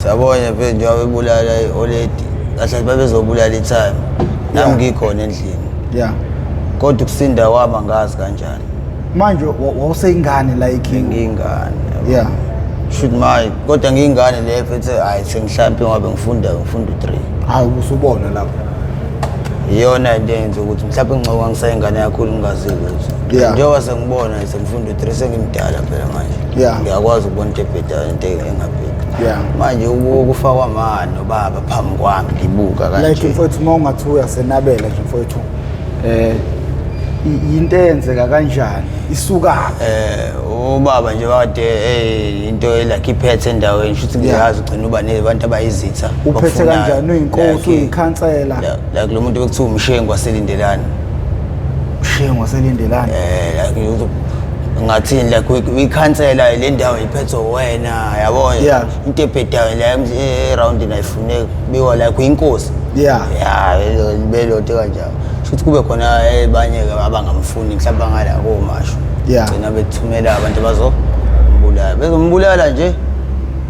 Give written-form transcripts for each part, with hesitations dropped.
Sabona phela njengoba bebulala i-oledi kahle babezobulala i-time nami ngikhona endlini. Kodwa ukusinda kwami angazi kanjani. Manje wawuseyingane like ngiyingane. Shoot my kodwa ngiyingane le phethe hayi sengihlampe ngoba ngifunda u3. Hayi usubona lapho. Iyona into eyenza ukuthi mhlawumbe ngcoka ngisayingane kakhulu ngingazi lutho. Njengoba sengibona sengifunda u3 sengimdala phela manje. Ngiyakwazi ukubona into ebhedayo into engabhedi. Manje ukufakwa mani baba phambi kwami ngibuka kanje. Like mfowethu uma ungathi uyasenabela nje mfowethu into eyenzeka kanjani isuka ubaba nje kade into elakhe iphethe endaweni shuthi ngiyazi ugcina uba nebantu abayizitha. Uphethe kanjani uyinkosi uyikhansela? Like lo muntu bekuthiwa umshengu waselindelani. Mshengu waselindelani. Like ngathini like uyikhansela le ndawo iphethe wena yabo into ebhedayo la eround nayifuneka biwa like uyinkosi. Belonto kanjalo. Futhi kube khona abanye abangamfuni mhlawumbe ngala komasho. Gcina bethumela abantu abazombulala. Bezombulala nje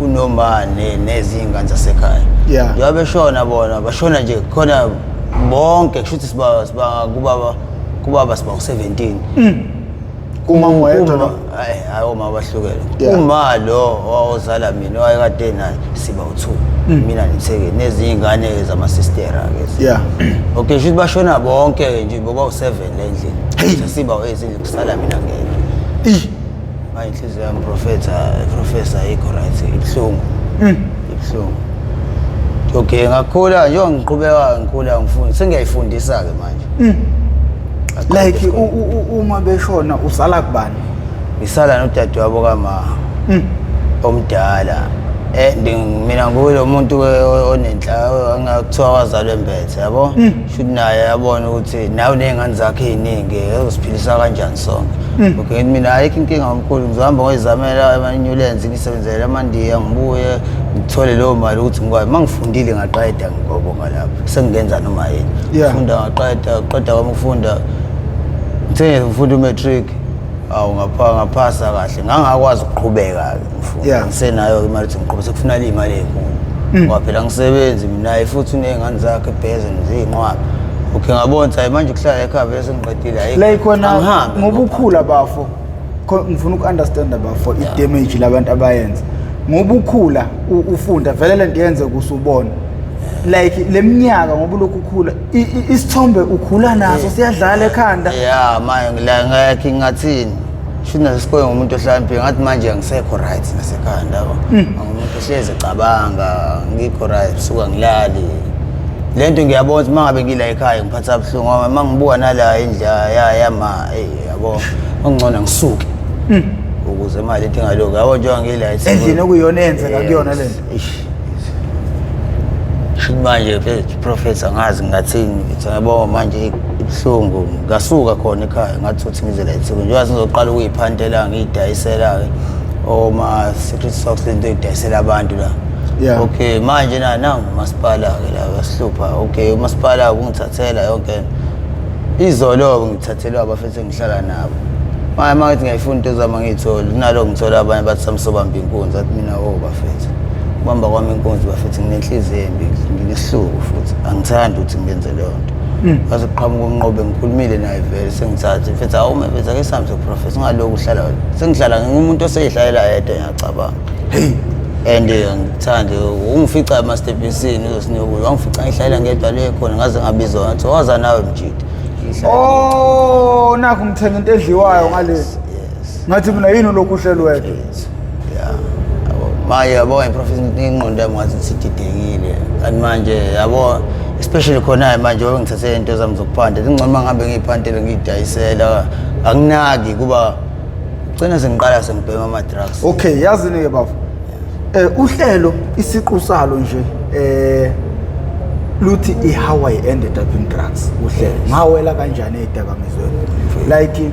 unoma nezingane zasekhaya. Njengoba beshona bona bashona nje khona bonke kusho ukuthi siba kubaba siba u17. Uma wedwa lo hayi oma bahlukene. Uma lo owazala mina owayekade naye siba u2. Mina ngitheke nezinye ingane zamasistera ke. Okay shuthi bashona bonke nje boba u7 le endlini. Siba u8 kusala mina ngedwa. Hayi inhliziyo yami professor ayikho right ibuhlungu. Ibuhlungu. Okay ngakhula njengoba ngiqhubeka ngikhula ngifunda sengiyayifundisa ke manje. Like uma beshona usala kubani? Ngisala nodadewabo kama omdala. Mina ngulo muntu onenhla angakuthiwa wazalwa embethe yabo. Shuthi naye yabona ukuthi nawe nezingane zakhe eziningi ezosiphilisa kanjani sonke. Okay mina ayikho inkinga omkhulu ngizohamba ngoyizamela ama-Newlands ngisebenzele amaNdiya ngibuye ngithole leyo mali ukuthi ngikwazi mangifundile ngaqeda ngibonga lapho sengingenza noma yini. Ngifunda ngaqeda qeda kwami ukufunda ngithe ngifunda umatric awu ngaphasa kahle ngangakwazi ukuqhubeka ngifunda ngisenayo imali ukuthi ngiqhube sekufunala imali enkulu ngoba phela ngisebenzi mina futhi unezingane zakhe ebheze nezinqwaba. Okay ngabona ukuthi hayi manje kuhlala ekhaya vele sengiqedile hayi like wena ngoba ukhula bafo ngifuna uku-understand bafo i-damage labantu abayenza ngoba ukhula ufunda vele lento yenze kusubona like leminyaka ngoba ulokhu ukhula isithombe ukhula naso siyadlala ekhanda. Manje la ngakhe ngathini shuthi nasesikole ngumuntu ohlakaniphile ngathi manje angisekho right nasekhanda yabo. Ngumuntu ohlezi ecabanga ngikho right suka ngilali. Lento ngiyabona ukuthi mangabe ngila ekhaya ngiphatha buhlungu ngoba mangibuka nala indla yama yabo ongcono ngisuke. Ukuze imali into ingalokhu yabo njengoba ngila endlini okuyona eyenzeka kuyona lento. Shuthi manje professor angazi ngathini ngithi yabo manje ibuhlungu ngasuka khona ekhaya ngathi uthi ngize la eThekwini njengoba sizoqala ukuyiphantela ngiyidayisela ke oma secret socks lento idayisela abantu la. Okay manje nangu umasipala ke la basihlupha. Okay umasipala ungithathela yonke izolo ngithathelwa abafethu engihlala nabo. Manje mangithi ngiyayifuna into zami ngiyitholi kunalo ngithola abanye bathi samsobamba inkunzi athi mina oh bafethu ubamba kwami inkunzi bafethu nginenhliziyo embi nginesihluku futhi angithandi ukuthi ngenze leyo nto. Ngaze kuqhamuka umnqobe ngikhulumile naye vele sengithathe mfethu awume mfethu ake sihambe professor ungalokhu uhlala sengihlala ngingumuntu oseyihlalela yedwa ngiyacabanga. Hey and ngithande ungifica emastebhisini uzosinika ukudla wangifica ngihlalela ngedwa le khona ngaze ngabizwa ngathi waza nawe mjidi. Oh nakho ngithenga into edliwayo ngale. Ngathi mina yini lokhu uhleli wedwa? Manje yabo iprofessor ingqondo yami ngathi sididekile. Kanti manje yabo especially khona manje ngoba ngithathe into zami zokuphanda ingcono mangabe ngiyiphantele ngiyidayisela anginaki kuba gcina sengiqala sengibhema ama drugs. Okay yazini ke bafo. Uhlelo isiqu salo nje luthi i how I ended up in drugs uhlelo ngawela kanjani ezidakamizweni like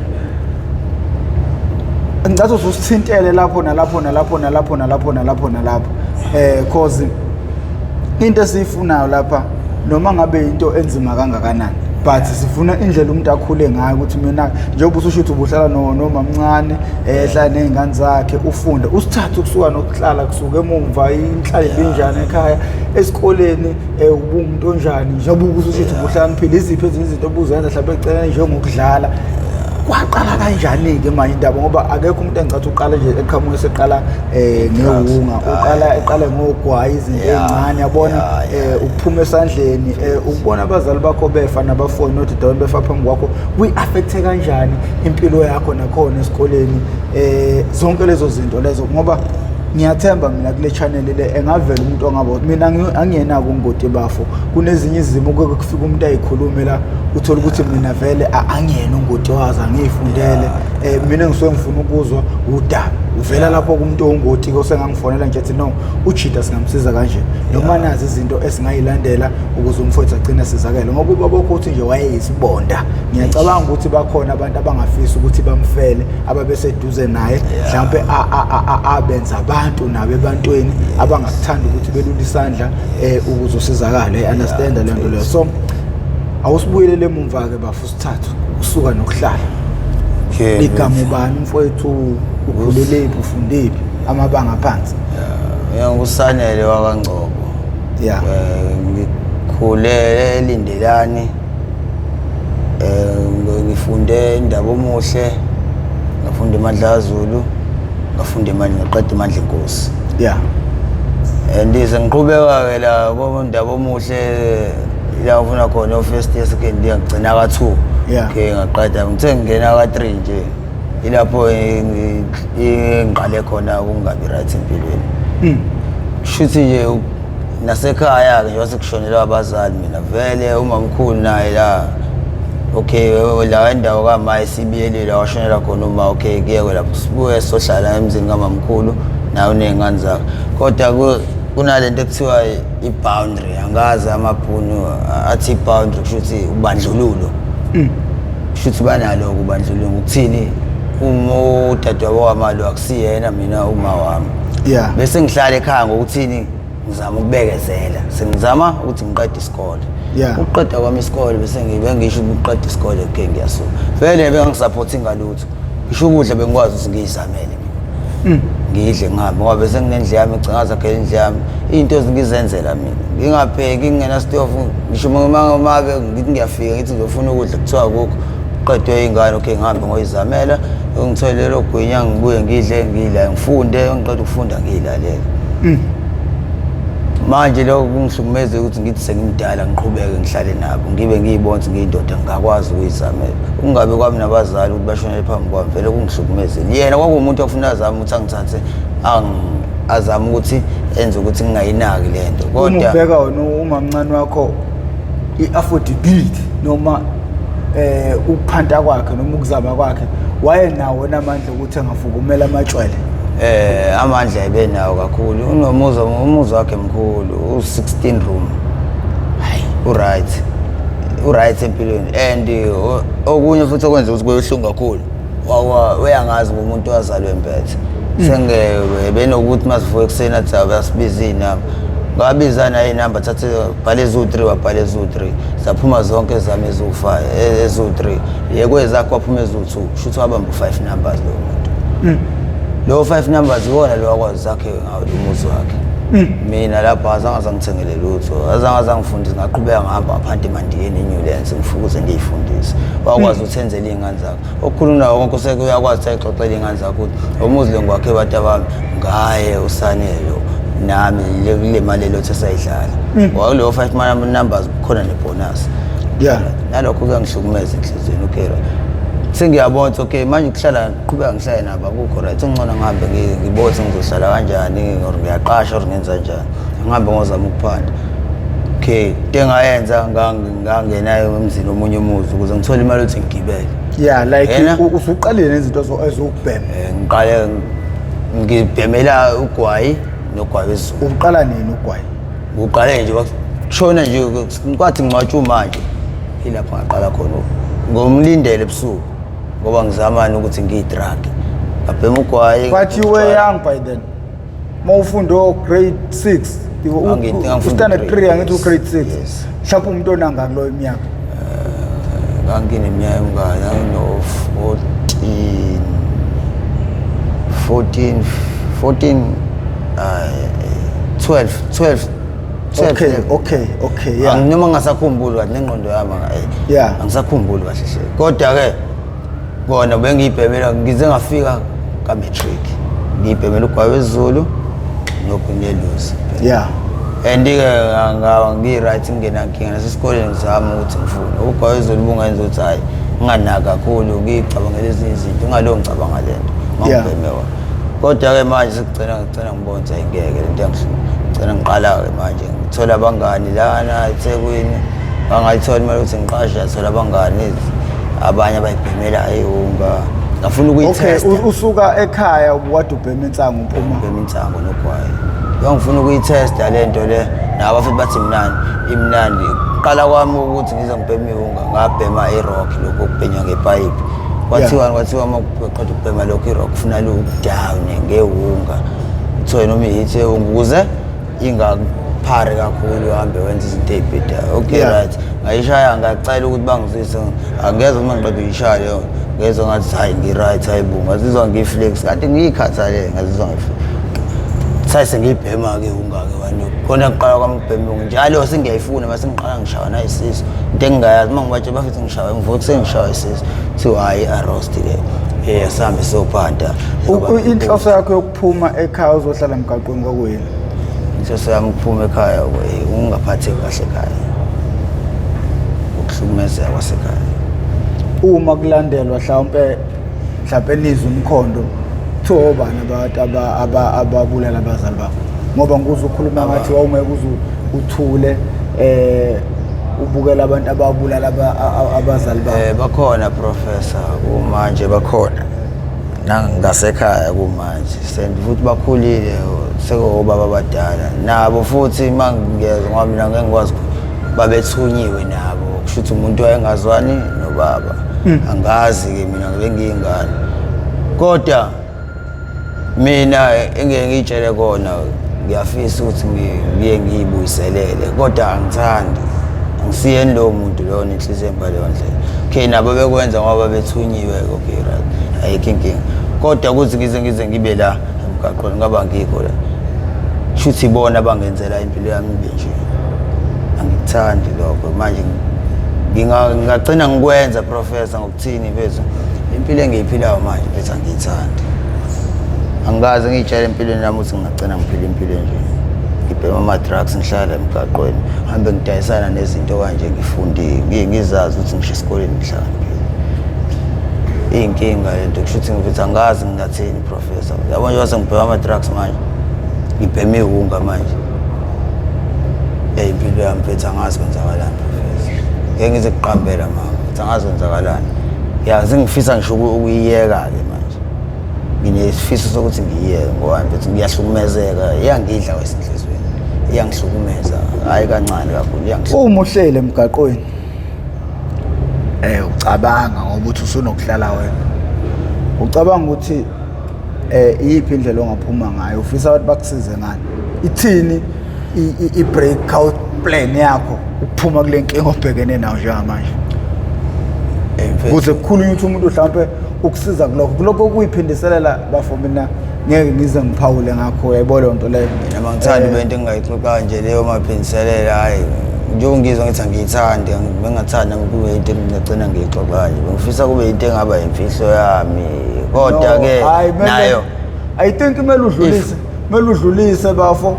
ngicathi usithintele lapho nalapho nalapho nalapho nalapho nalapho nalapho cause into esiyifunayo lapha noma ngabe into enzima kangakanani But sifuna indlela umuntu akhule ngayo, ukuthi mina njengoba ususho ukuthi ubuhlala nomamncane, ehlala ney'ngane zakhe, ufunde usithathe ukusuka nokuhlala kusuka emumva, inhlalo ibinjani ekhaya, esikoleni, ubuwumuntu onjani, njengoba ususho ukuthi ubuhlakaniphile, iziphi ezinye izinto obuzenza mhlawumbe eceleni njengokudlala. Kwaqala kanjani-ke manje indaba, ngoba akekho umuntu engicathi uqala nje eqhamuke seqala ngewunga, uqala eqale ngogwayi, izinto ey'ncane, yabona, ukuphuma esandleni, ukubona abazali bakho befa nabafoni nodidawini befa phambi kwakho, kuyi-affect-e kanjani impilo yakho nakhona esikoleni, zonke lezo zinto lezo? Ngoba ngiyathemba mina kule channel le engavela umuntu ongaba ukuthi mina angiyenako ungoti bafo. Kunezinye izimo kuke kufika umuntu ayikhulume la, uthola ukuthi mina vele angiyena ungoti wazi, angiyifundele. Mina ngisuke ngifuna ukuzwa udaba uvela lapho kumuntu ongoti osengangifonela nje athi, no, ujida singamsiza kanje, noma nazi izinto esingayilandela ukuze umfowethu agcine sizakele, ngoba ubaba wakho uthi nje wayeyisibonda. Ngiyacabanga ukuthi bakhona abantu abangafisa ukuthi bamfele, ababeseduze naye, mhlawumbe abenza abantu nabo ebantwini abangakuthanda ukuthi belule isandla ukuze usizakale. Understand le nto leyo. So awusibuyelele emumva-ke bafo, usithathu ukusuka nokuhlala. Okay. Igama ubani umfowethu, ukhulelephi, ufundephi amabanga aphansi? Yeah, nguSanele wakaNgcobo. Ngikhule eLindelani. Ngifunde indaba omuhle, ngafunda eMandlazulu, ngafunda eMandla, ngaqeda eMandla Inkosi. Ndize ngiqhubeka ke la komndaba omuhle, la ufuna khona first year, second year, ngigcina ka 2. Okay, ngaqeda, ngithe ngingena ka 3 nje, ilapho ngiqale khona ukungabi right empilweni. Shuthi nje nasekhaya ke njengoba sekushonelwa abazali, mina vele umamkhulu naye la, okay, la indawo kama esibiyelile washonela khona uma, okay, kuyekwe lapho, sibuye sohlala emzini kamamkhulu, naye uney'ngane zakhe, kodwa kunalento ekuthiwa i-boundary, angazi amabhunu athi i-boundary, kusho ukuthi ubandlululo, kusho ukuthi banalo ubandlululo ngokuthini, uma udadewabo wamalo akusiyena mina uma wami. Bese ngihlala ekhaya ngokuthini, ngizama ukubekezela, sengizama ukuthi ngiqede isikole. Ukuqeda kwami isikole, bese ngibe ngisho ukuqeda isikole, okay, ngiyasuka vele, bengangisaphothi ngalutho, ngisho ukudla bengikwazi ukuthi ngiyizamele mina, ngidle ngihambe, ngoba bese nginendlu yami, ngigcina ngazakhela indlu yami, iy'nto ngizenzela mina, ngingabheki, ngingenasitofu, ngisho uma ngithi ngiyafika ngithi ngizofuna ukudla, kuthiwa akukho, kuqedwe iy'ngane. Okay, ngihambe ngoyizamela, ngithole lelo gwinya, ngibuye ngidle, ngiyila, ngifunde, ngiqeda ukufunda ngiyilalele. Manje lokho kungihlukumeza ukuthi ngithi sengimdala ngiqhubeke ngihlale nabo, ngibe ngiyibona ukuthi ngiyindoda, ngingakwazi ukuyizamela. Ukungabi kwami nabazali, ukuthi bashonele phambi kwami, vele kungihlukumezile. Yena kwakuwumuntu ofuna azame ukuthi angithathe, azame ukuthi enze ukuthi ngingayinaki le nto. Uma kodwa ubheka wena umamncane wakho, i-affordability noma ukuphanta kwakhe noma ukuzama kwakhe, wayenawo namandla ukuthi angafukumela amatshwele? Amandla ebenawo kakhulu, unomuzi, umuzi wakhe mkhulu, u-16 room. Hayi, u-right, u-right empilweni. And okunye futhi okwenza ukuthi kube buhlungu kakhulu, uyangazi ngumuntu owazalwa empethe, senge benokuthi masivuka ekuseni athi abasibiza iy'namba, ngabizana iy'namba, thathe bhale eziwu-3, wabhala eziwu-3, zaphuma zonke ezami eziwu-5, eziwu-3, yekwezakho waphuma eziwu-2, kusho ukuthi wabamba u-five numbers lowo muntu. Lowo five numbers iwona lo wakwazi zakhe ngawo lo muzi wakhe. Mina lapho azange azangithengele lutho, azange azangifundise, ngaqhubeka ngahamba ngaphansi eMandiyeni, eNewlands, ngifuna ukuze ngiyifundise. Wakwazi ukuthi enzele iy'ngane zakhe okukhuluma konke, useke uyakwazi ukuthi ayixoxele iy'ngane zakhe ukuthi umuzi lo ngiwakhe bantu abami ngaye uSanelo nami kule mali elothu esayidlala, ngoba kuleyo five numbers kukhona nebonus. Nalokho kuyangihlukumeza enhliziyweni. Okay, sengiyabona ukuthi okay, manje kuhlala qhubeka ngihlale nabo akukho right, ngcono ngihambe ngibone ukuthi ngizohlala kanjani, or ngiyaqasha, or ngenza njani, ngihambe ngozama ukuphanda. Okay, into engayenza, ngangena emzini omunye umuzi ukuze ngithole imali yokuthi ngigibele. Yeah, like Yena? Usuqalile nezinto ezokubhema? Ngiqale ngibhemela ugwayi nogwayi wezulu. Uqala nini ugwayi? Ngiqale nje kushona nje kwathi ngcwatshwa manje, ilapho ngaqala khona ngomlindele ebusuku, ngoba ngizamani ukuthi ngiyi-drug, ngabhema ugwayi. But you were young by then, mawufunda o-grade 6? Ngangifunda Standard grade, 3, angithi? Yes, U-grade 6? Yes. Mhlawumbe umuntu onangaki loyo iminyaka? Ngangineminyaka emingaki? Ngangino-14, 14, 14, 12, 12, 12. Okay, yeah. Noma ngingasakhumbuli kahle, nengqondo yami angisakhumbuli kahle hle. Kodwa-ke kona bengiyibhemela ngize ngafika ka-matric, ngiyibhemela ugwayi wezulu nokuneluzi. And-ke ngiyi-right, ngingenankinga nasesikoleni, ngizama ukuthi ngifunde. Ugwayi wezulu bungenza ukuthi hhayi, nginganaki kakhulu, ngiyicabangela ezinye izinto, ngingaloku ngicabanga le nto mangibheme wona. Kodwa-ke manje sekugcina ngigcina ngibona ukuthi hhayi, ngeke le nto ngigcina ngiqala-ke manje ngithola abangani lana eThekwini. Bangayithola imali ukuthi ngiqashe, yathola abangani abanye abayibhemela iwunga, ngafuna ukuyithesta. Usuka ekhaya ubukade ubhema insangu, uphuma? Ubhema insangu nogwayi. Ngifuna ukuyithesta le nto le, nabo futhi bathi mnandi, imnandi. Kuqala kwami ukuthi ngize ngibheme iwunga, ngabhema i-rock, lokhu okubhenywa ngepayipi. Kwathiwa uma uqeda ukubhema lokhu i-rock, kufuna lu-down ngewunga, uthole noma i-hit yewunga ukuze ingaphari kakhulu, uhambe wenza izinto ey'bhedayo. Okay. Right, ngayishaya, ngacela ukuthi bangizwise. Angezwa uma ngiqeda uyishaya leyo, ngezwa ngathi hayi, ngi-right, hayi bo, ngazizwa ngiyi-flex kanti ngiyikhathale, ngazizwa ngi-flex. Sayi sengiyibhema-ke ungake wani khona kuqala kwami ukubhema iwunga njalo, sengiyayifuna mase ngiqala ngishawa nayisisu, into engingayazi. Uma ngibatshela bafithi ngishawa, ngivuka sengishawa isisu, kuthiwa hhayi, i-arrost le, sihambe siyophanta. Inhloso yakho yokuphuma ekhaya uzohlala emgaqweni kwakuyini? Inhloso yami ukuphuma ekhaya ukungaphatheki kahle ekhaya, ukuhlukumezeka kwasekhaya. Uma kulandelwa mhlawumpe nizwe umkhondo, kuthiwa obani abantu ababulala abazali bakho? Ngoba ngikuze ukhuluma ngathi wawungeke uze uthule ubukela abantu ababulala abazali bakho. Bakhona professor, kumanje bakhona nangasekhaya kumanje, and futhi bakhulile, sekobaba abadala nabo futhi. Uma ngiyezwa, ngoba mina ngeke ngikwazi, babethunyiwe nabo, kusho ukuthi umuntu wayengazwani nobaba. Angazi-ke mina, ngibe ngiyingane, kodwa mina engeke ngiyitshele kona, ngiyafisa ukuthi ngiye ngiyibuyiselele, kodwa angithandi, angisiyeni lowo muntu loyo nenhliziyo embi leyo ndlela. Okay, nabo bekwenza ngoba bethunyiwe. Okay, right, ayikho inkinga, kodwa ukuthi ngize ngibe la emgaqweni, ngaba ngikho la, shuthi ibona abangenzela impilo yami ibe nje. Angikuthandi lokho. Manje ngingagcina ngikwenza professor ngokuthini mfethu? Impilo engiyiphilayo manje mfethu angiyithandi. Angikaze ngiyitshele empilweni yami ukuthi ngingagcina ngiphila impilo enje, ngibhema ama-drugs, ngihlala emgaqweni, hambe ngidayisana nezinto kanje, ngifundile, ngizazi ukuthi ngisho esikoleni ngihlakaniphile. Iy'nkinga lento, kusho ukuthi ngithi angazi ngingathini professor. Yabo nje wase ngibhema ama-drugs manje, ngibhema iwunga manje. Eyi, impilo yami mfethu, angazi kwenzakalani professor, ngeke ngize kuqambela mama mfethu, angazi kwenzakalani. Ya, sengifisa ngisho ukuyiyeka-ke manje, nginesifiso sokuthi ngiyiyeke ngoba mfethu ngiyahlukumezeka, iyangidla kwesinhlizweni, iyangihlukumeza, hhayi kancane, kakhulu iyangihlukumeza. Uma uhlele emgaqweni ucabanga ngoba uthi usunokuhlala wena, ucabanga ukuthi iyiphi indlela ongaphuma ngayo? Ufisa abantu bakusize ngani? Ithini i-breakout plan yakho ukuphuma kule nkinga obhekene nayo njengamanje? Mfethu, Ukuze kukhulunywe ukuthi umuntu mhlawumpe ukusiza kulokho kuyiphindiselela. Bafo, mina ngeke ngize ngiphawule ngakho, uyayibona leyo nto leyo. Mina mangithanda ube into engingayixoxa nje leyo maphindiselela, hhayi, njengoba ngizwa ngithi angiyithandi, bengingathanda kube into engingagcina ngiyixoxa kanje, bengifisa kube into engaba imfihlo yami, kodwa-ke No, hhayi, nayo I think kumele udlulise bafo,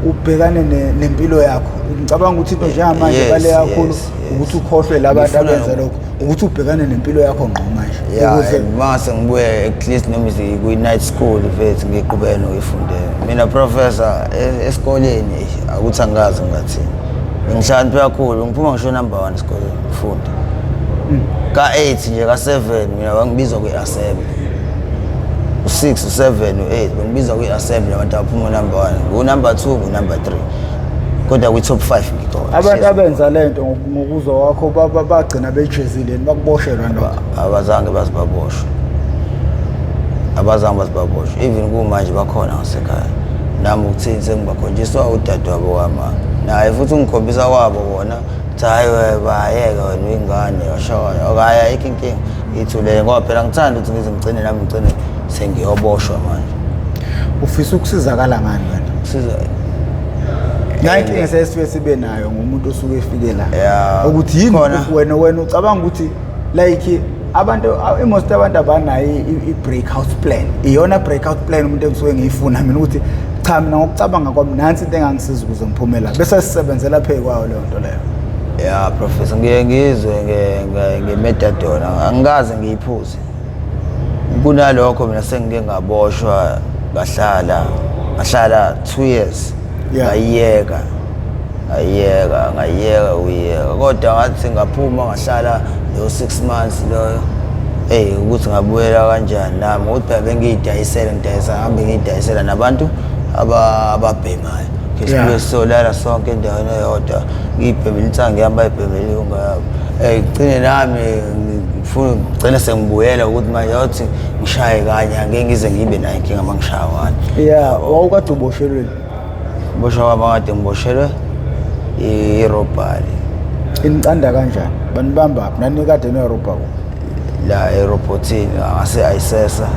ubhekane nempilo yakho. Ngicabanga ukuthi into njengamanje baluleke kakhulu ukuthi ukhohlwe labantu Ngifuna abenza lokho, ukuthi ubhekane nempilo yakho ngqo manje Ya. ukuze And mase ngibuye at least noma kwi-night school mfethu, ngiqhubeke nokuyifundela mina professor esikoleni. Eish, akuthi angikazi ngingathini, ngihlakaniphe kakhulu, ngiphuma ngisho number one esikoleni, ngifunda ka-8 nje, ka-7 mina bangibizwa kwi-assembly, u-6, u-7, u-8 bengibizwa kwi-assembly, abantu abaphuma number one, ngu-number two, ngu-number three, kodwa kwi-top five ngikhona. Abantu abenza lento ngokuzwa kwakho bagcina bejezile yini, bakuboshelwa lokho? Abazange bazibaboshwe, abazange bazibaboshwe. Even kumanje bakhona ngasekhaya nami, ukuthini, sengibakhonjiswa udadewabo wama. Naye futhi ungikhombisa kwabo bona ukuthi hhayi bayeke wena uyingane washo okaye ayikho inkinga ithulele ngoba phela ngithanda ukuthi ngize ngigcine nami ngigcine sengiyoboshwa manje. Ufisa ukusizakala ngani wena? Siza Nayi inkinga esisuke sibe nayo ngomuntu osuke efike la. Yeah. Ukuthi yini Khona. wena ucabanga ukuthi like abantu most abantu abanayo i-breakout plan. Iyona breakout plan umuntu engisuke ngiyifuna mina ukuthi cha mina ngokucabanga kwami nansi into engangisiza ukuze ngiphume la. Bese sisebenzela phezu kwayo leyo nto leyo. Ya professor, ngiye ngizwe nge-methadone, angikaze ngiyiphuze. Kunalokho mina sengike ngaboshwa ngahlala 2 years. Ngayiyeka ngayiyeka uyeka, kodwa ngathi ngaphuma ngahlala lo 6 months loyo. Hey, ukuthi ngabuyela kanjani nami ukuthi phela bengiyidayisela ngidayisa hambe ngiyidayisela nabantu ababhemayo. Ke sibuye solala sonke endaweni eyodwa, ngiyibhemela insangu yami, bayibhemela iyunga yabo. Gcine nami ngifuna ngigcine sengibuyela ukuthi manje awuthi ngishaye kanye, angeke ngize ngibe nayo inkinga uma ngishaya kanye. Yeah, wawukade uboshelweni? Boshwa kwami kade ngiboshelwe i-robbery. Inicanda kanjani? Banibamba phi? Nani kade niyorobha kuphi? La erobhothini ngase-ayisesa.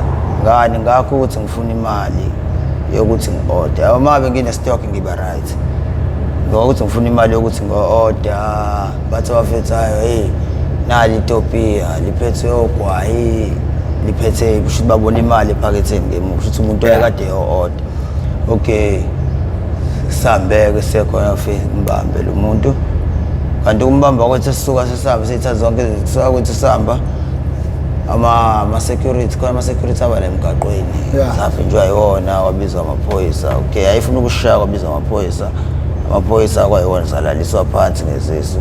Ngani ngakho ukuthi ngifuna imali yokuthi ngi-order. Yabo uma ngabe ngine-stock ngiba right. Ngokuthi ngifuna imali yokuthi ngo-order, bathi abafethu hayi hey nali itopiya liphethe ogwayi liphethe kusho ukuthi babona imali ephaketheni ngemuva kusho ukuthi umuntu oyekade eyo-order. Okay, sihambeke siyekhona fike ngibambe lo muntu. Kanti ukumbamba kwethu sisuka sesihamba sithatha zonke sisuka kwethu sihamba ama-security khona ama-security aba la emgaqweni. Savinjwa yiwona kwabizwa amaphoyisa. Okay, ayifuna ukushaya kwabizwa amaphoyisa. Amaphoyisa kwayiwona salaliswa phansi ngesisu.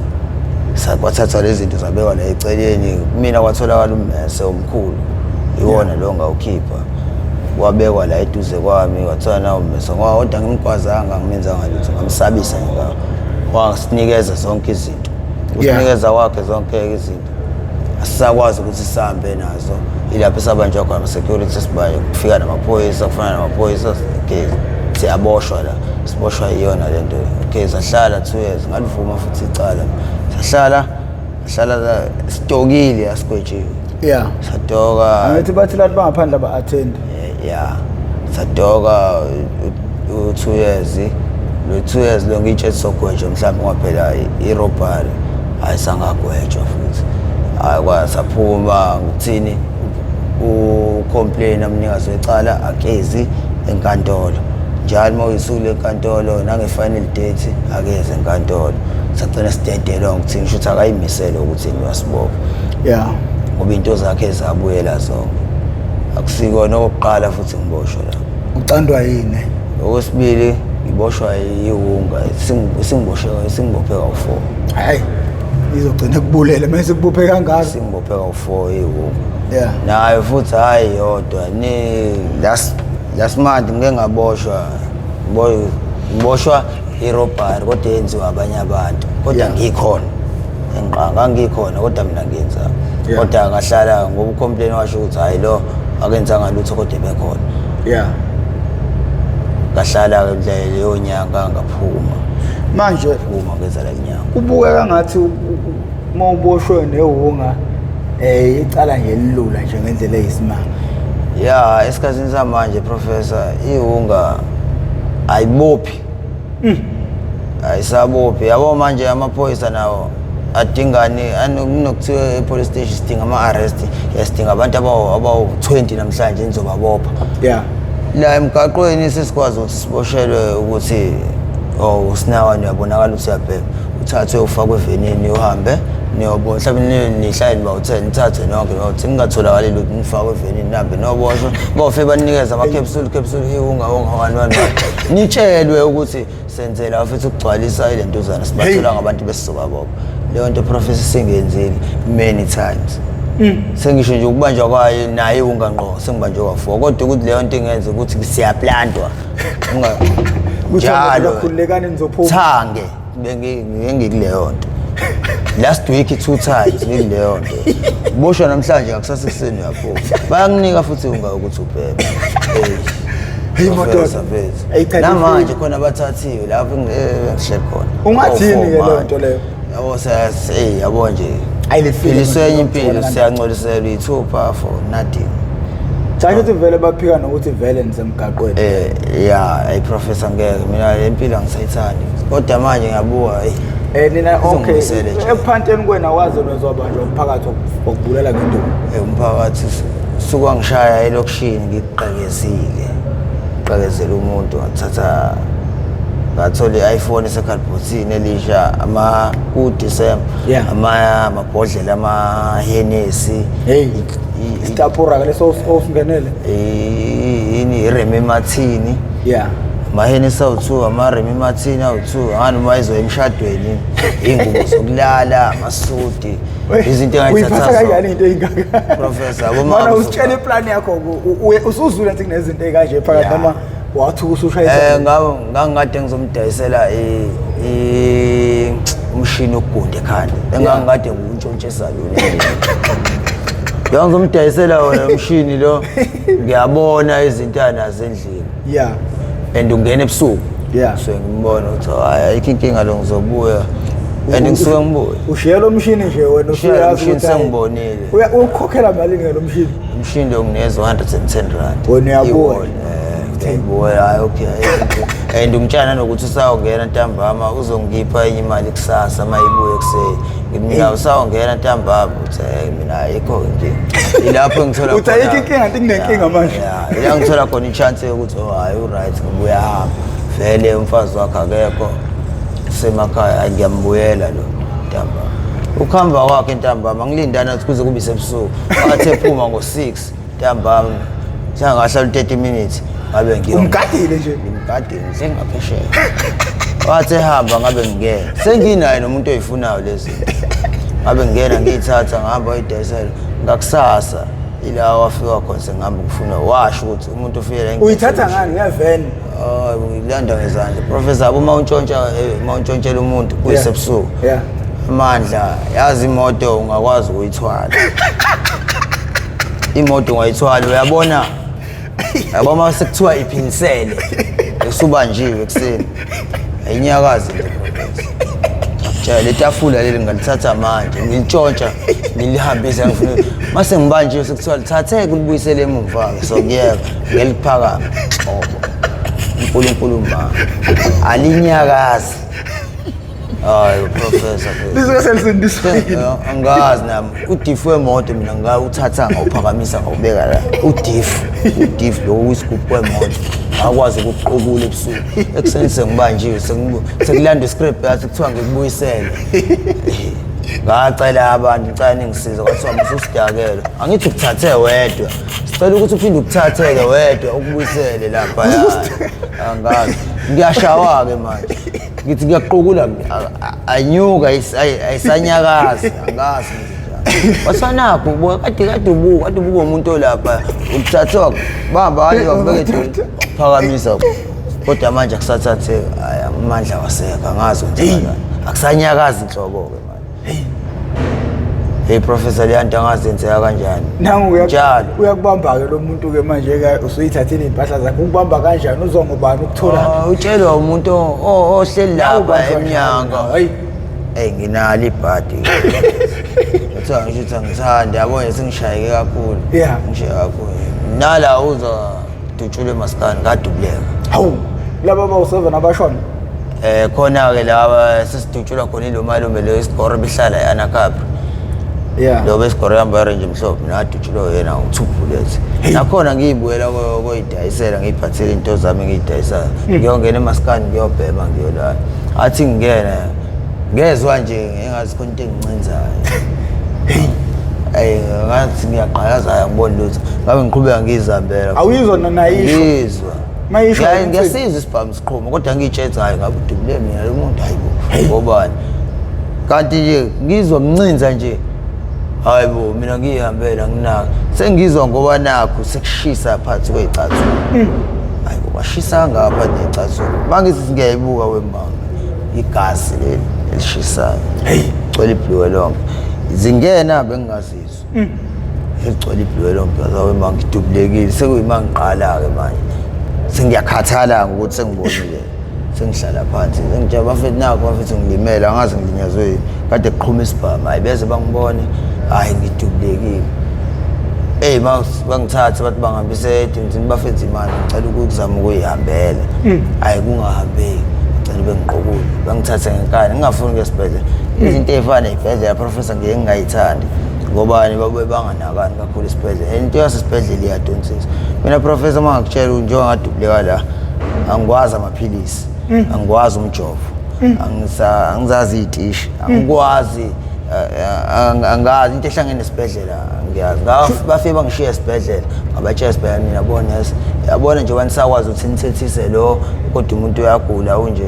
Kwathathwa lezi zinto zabekwa la eceleni. Kumina kwatholakala ummese omkhulu. Iwona lo ngawukhipha. Wabekwa la eduze kwami kwathiwa nawo ummese. Ngoba kodwa ngimgwazanga ngimenzanga lutho ngamsabisa nje ngawo. Wasinikeza zonke izinto. Usinikeza kwakhe zonke izinto. Asisakwazi ukuthi sihambe nazo. Ilapho esabanjwa khona ama-security sibanje kufika namaphoyisa kufana namaphoyisa okay siyaboshwa la siboshwa iyona le nto. Okay, sahlala 2 years ngalivuma futhi icala. Sahlala sitokile asigwetshiwe. Sadoka. Angithi bathi lathi bangaphandle aba-attend. Yeah. Sadoka 2 years. Lo 2 years lo ngitshe sogwetshwa mhlawumbe ngoba phela i-robbery ayisangagwetshwa futhi. Hayi kwasaphuma ngithini ucomplain umnikazi wecala akezi enkantolo. Njalo uma uyisule enkantolo nange-final date akeze enkantolo. Sagcina sidedelwa ngokuthini kusho ukuthi akayimisele ukuthi uyasibopha. Ngoba into zakhe zabuyela zonke. Akusikona okokuqala futhi ngiboshwe lapho. Ucandwa yini? Okwesibili ngiboshwa iwunga, singibophe kawu-4. Hayi, izogcina kubulele mase kubophe kangaka. Singibophe kawu-4 iwunga. Nayo futhi hayi yodwa ni last month ngike ngaboshwa ngiboshwa i-robbery kodwa yenziwa abanye abantu kodwa ngikhona. Ngangikhona kodwa mina ngiyenza. Kodwa ngahlala ngoba ucomplain washo ukuthi hayi lo akenzanga lutho kodwa ebekhona. Ngahlala ke mhla leyo nyanga ngaphuma. Manje phuma ngeza la nyanga. Kubukeka ngathi uma uboshwe newunga icala nje lilula nje ngendlela eyisimanga. Yeah, esikhathini samanje professor iwunga ayibophi. Ayisabophi. Yabo manje amaphoyisa nawo adingani kunokuthiwa e-police station sidinga ama-arrest, sidinga abantu abawu-20 namhlanje nizobabopha. La emgaqweni sesikwazi ukuthi siboshelwe ukuthi oh usinawa uyabonakala ukuthi uyabhema, uthathwe ufakwe evenini uhambe niyobona mhlawumbe nihlale nibawu-10 nithathwe nonke nibawu-10 ningatholakali lutho nifakwe evenini nihambe niyoboshwa bofike banikeze ama-capsule capsule iwunga wunga one one one nitshelwe ukuthi senzela futhi ukugcwalisa ile ntuzana sibathola ngabantu besizobabopha. Leyo nto professor singenzile many times. Sengisho nje ukubanjwa kwayo naye iwunga ngqo sengibanjwe kwa-4 kodwa ukuthi leyo nto ingenza ukuthi siyaplantwa. Njalo khululekani nizophuma. Thange bengikuleyo nto. Last week 2 times ngikuleyo nto. Boshwa namhlanje ngakusasa ekuseni uyaphuma. Bayakunika futhi unga ukuthi ubheme. Hey, madoda. Professor mfethu. Hey, cha, Namanje lifile. khona abathathiwe lapho engihleli khona. Ungathini Oh, ke leyo manje. nto leyo? Yabo hey yabo nje. Ayi, lifile Philiswe enye madoda, impilo ukuthola siyancoliselwa ithupha for nothing. Cha ukuthi vele baphika nokuthi vele nisemgaqweni. Ya, hey professor ngeke mina le mpilo angisayithandi. Kodwa manje ngiyabuka hey. Nina okay. Izongibuyisele nje. Ekuphanteni kwena waze lwenziwa banjwa umphakathi wokubulala ngenduku. Umphakathi suka ngishaya elokishini ngikuqekezile. Ngiqekezele umuntu ngathatha ngathola i-iPhone esekhalibhothini elisha ama ku-December ama amabhodlela ama-Hennessy Hey. Isitapura ke leso osingenele. Yini iRemy Martin ama-Hennessy awu-2 ama-Remy Martin awu-2 ngani uma izoya emshadweni iy'ngubo zokulala amasudi izinto Uyiphatha engayithatha kanjani into eyingaka? Professor, abomama Mana usitshela usuka- iplan yakho usuzwile ukuthi kunezinto ey'kanje phakathi noma wathuka usushayisa. Ngabe ngangikade ngizomdayisela umshini wokugunda ekhanda. Engangikade ngiwuntshontshisa lona. Lo ngizomdayisela wona umshini lo ngiyabona izinto anazo endlini. And ungena ebusuku. So ngimbona ukuthi hayi ayikho inkinga lo ngizobuya. And ngisuke ngibuye. Ushiye lo mshini nje wena Ushiye lo usuyazi mshini ukuthi hayi, sengibonile. Ukhokhela malini ngalo mshini? Umshini lo nginikeza 110 rand. Wena uyabuya. Iwona, ngiyabuya, hayi okay. And ungitshana nokuthi usawungena ntambama uzongipha enye imali kusasa uma ibuye ekuseni. Ngithi mina usawungena ntambama uthi hey mina ayikho inkinga. Ilapho engithola Uthi ayikho inkinga, kanti kunenkinga manje. Yeah, ila ngithola khona i-chance yokuthi oh hayi u-right ngibuya hamba. Vele umfazi wakhe akekho usemakhaya, hayi ngiyambuyela lo ntambama. Ukuhamba kwakhe ntambama ngilindana ukuthi kuze kube sebusuku. Wathi ephuma ngo-6 ntambama sengahlala u-30 minutes ngabe ngiyo. Umgadile nje. Ngimgadile sengaphesheya. Wathi ehamba ngabe ngingena. Senginaye nomuntu oyifunayo lezi. Ngabe ngingena ngiyithatha ngihamba oyidayisela. Ngakusasa ila wafika khona sengihamba ngifuna washo ukuthi umuntu ufike la engidayisela Uyithatha umshini. ngani ngeveni? Hayi ngilanda ngezandla. Professor uma untshontsha uma untshontshela umuntu kuyisebusuku. Amandla yazi imoto ungakwazi ukuyithwala. Imoto ungayithwala uyabona. Yabo uma sekuthiwa iphinisele esubanjiwe ekuseni. Ayinyakazi nje professor. Tshela itafula leli ngalithatha manje ngilitshontsha ngilihambise ngifuna mase ngibanjiwe sekuthiwa lithatheke ulibuyisele emuva ke so kuyeka ngeliphakama. Qobo. uNkulunkulu ma. Alinyakazi. Hayi professor. Lisuke selisindiswa yini? Angazi nami udifu wemoto mina ngawuthatha ngawuphakamisa ngawubeka la. Udifu lo uyisigubhu wemoto. Akwazi ukuqukula ebusuku. Ekuseni sengibanjiwe sekulandwa iscript yathi kuthiwa ngikubuyisele. Ngacela abantu ngicela ningisize kwathiwa mususidakelo. Angithi ukuthathe wedwa. Sicela ukuthi uphinde ukuthatheke wedwa ukubuyisele lapha. Angazi. Ngiyashawa ke manje. Ngithi ngiyaqukula anyuka ayisanyakazi angazi nje. Wasanakho ubuka kade ubuka kade ubuka umuntu olapha ukuthathe bamba hayi wakubeka edolweni phakamisa kodwa manje akusathatheka hayi amandla wasekho angazi kwenzakalani akusanyakazi inhlobo ke manje. Hey Professor leyanto angazi yenzeka kanjani. Nangu Njalo. uyakubamba ke lo muntu ke manje ke usuyithathile impahla zakhe ukubamba kanjani uzwa ngobani ukuthola? Utshelwa umuntu ohleli lapha emnyango. Hayi. Hey nginalo ibhadi. Kuthiwa ngisho ukuthi angithandi yabo nje sengishayeke kakhulu. Ngishayeke kakhulu. Nala uzwa dutshulwe maskani ngadubuleka. Hawu. Laba bawu7 abashona. Khona ke laba sesidutshulwa khona ilo malume lo isigoro bihlala eAnacapri. Lo besigoro hamba orange mhlophe nadutshulwa yena ngo2 bullets. Nakhona ngiyibuyela koyidayisela ngiyiphathele into zami ngiyidayisa. Ngiyongena emaskani ngiyobhema ngiyolala. Athi ngingena ngezwa nje engazi khona into engincinzayo. Hey ngathi ngiyaqalaza ngibona lutho. Ngabe ngiqhubeka ngizihambela. Awuyizwa nayisho. Ngizwa. Mayisho Ngiyasizwa isibhamu siqhuma kodwa ngiyitshethe hayi ngabe udubule mina lo muntu hayibo. Ngobani? Kanti nje ngizwa ngincinza nje. Hayibo mina ngihambela nginaka. Sengizwa ngoba nakho sekushisa phansi kwezicathulo. Hayibo kwashisa kangaka phansi kwezicathulo. Mangithi ngiyayibuka wemama. Igazi leli elishisayo. Hey, gcwele ibhluwe lonke. Zingena bengingazizwa. Egcwele ibhluwe lonke ngaze wema ngidubulekile sekuyima ngiqala ke manje. Sengiyakhathala ngokuthi sengibonile, sengihlala phansi, sengitshela bafethu, nakho bafethu ngilimele, angazi ngilinyazwe yini, kade kuqhuma isibhamu. Hhayi, beze bangibone, hhayi, ngidubulekile. Eyi, bangithathe bathi bangihambise eDunzini. Bafethu, imali ngicela ukuzama ukuyihambela. Hhayi, kungahambeki, ngicela bengiqokule, bangithathe ngenkani, ngingafuni ukuya esibhedlela. Izinto ey'fana ney'bhedlela, professor, ngiye ngingayithandi. Ngobani? Babuye banganakani kakhulu esibhedlela, and into yasesibhedlela iyadonsisa. Mina, professor, uma ngakutshela ukuthi njengoba ngadubuleka la, angikwazi amaphilisi, angikwazi umjovo, angizazi iy'tishi, angikwazi angazi into ehlangene nesibhedlela, ngiyazi. Bafike bangishiya esibhedlela, ngabatshela esibhedlela, mina bonesi, yabona nje wanisakwazi ukuthi nithethise lo, kodwa umuntu uyagula unje,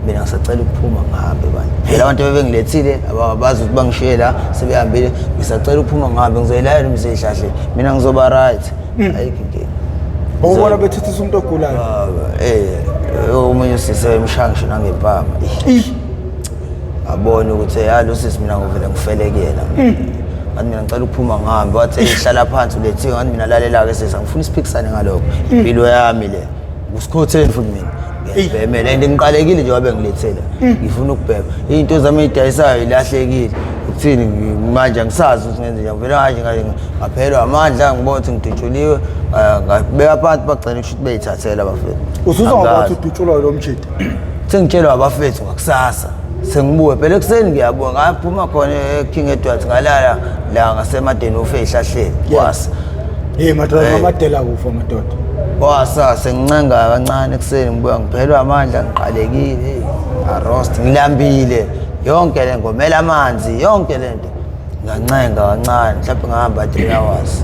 mina ngisacela ukuphuma ngihambe bani. Phela abantu bebengilethile abazi ukuthi bangishiye la, sebehambile. Ngisacela ukuphuma ngihambe, ngizoyilayela umseyihlahle, mina ngizoba right, ayikho inkinga. Ukubona bethethisa umuntu ogulayo. Ah, omunye usisi emshaya ngisho nangempama. Abone ukuthi ya lo sisi, mina ngovele ngifele kuyena. Ngathi mina ngicela ukuphuma ngihambe, wathi, "Hey, hlala phansi, ulethiwe." Ngathi mina, lalela-ke sisi, angifuni isiphikisane ngalokho, impilo yami le, ngusikhotheni futhi mina ngiyazibhemela and ngiqalekile nje wabe ngilethela, ngifuna ukubhema, iy'nto zami ey'dayisayo ilahlekile, ukuthini manje angisazi ukuthi ngenze njani. Vele kanje ngaphelwa amandla, ngibona ukuthi ngidutshuliwe, ngabeka phansi, bagcina kusho ukuthi beyithathela abafethu. Usuzwa ngoba Angazi. udutshulwa lo mjida. Sengitshelwa abafethu ngakusasa, sengibuye phela ekuseni, ngiyabuka, ngaphuma khona e-King Edwards, ngalala la ngasemadeni ufe ey'hlahleni, kwasa. Hey madoda, Hey. amadela kufa madoda. Kwasa, sengincenga kancane ekuseni, ngibuya ngiphelwa amandla, ngiqalekile, arost, ngilambile, yonke le ngomela amanzi, yonke le nto. Ngancenga kancane, mhlawumbe ngahamba 3 hours,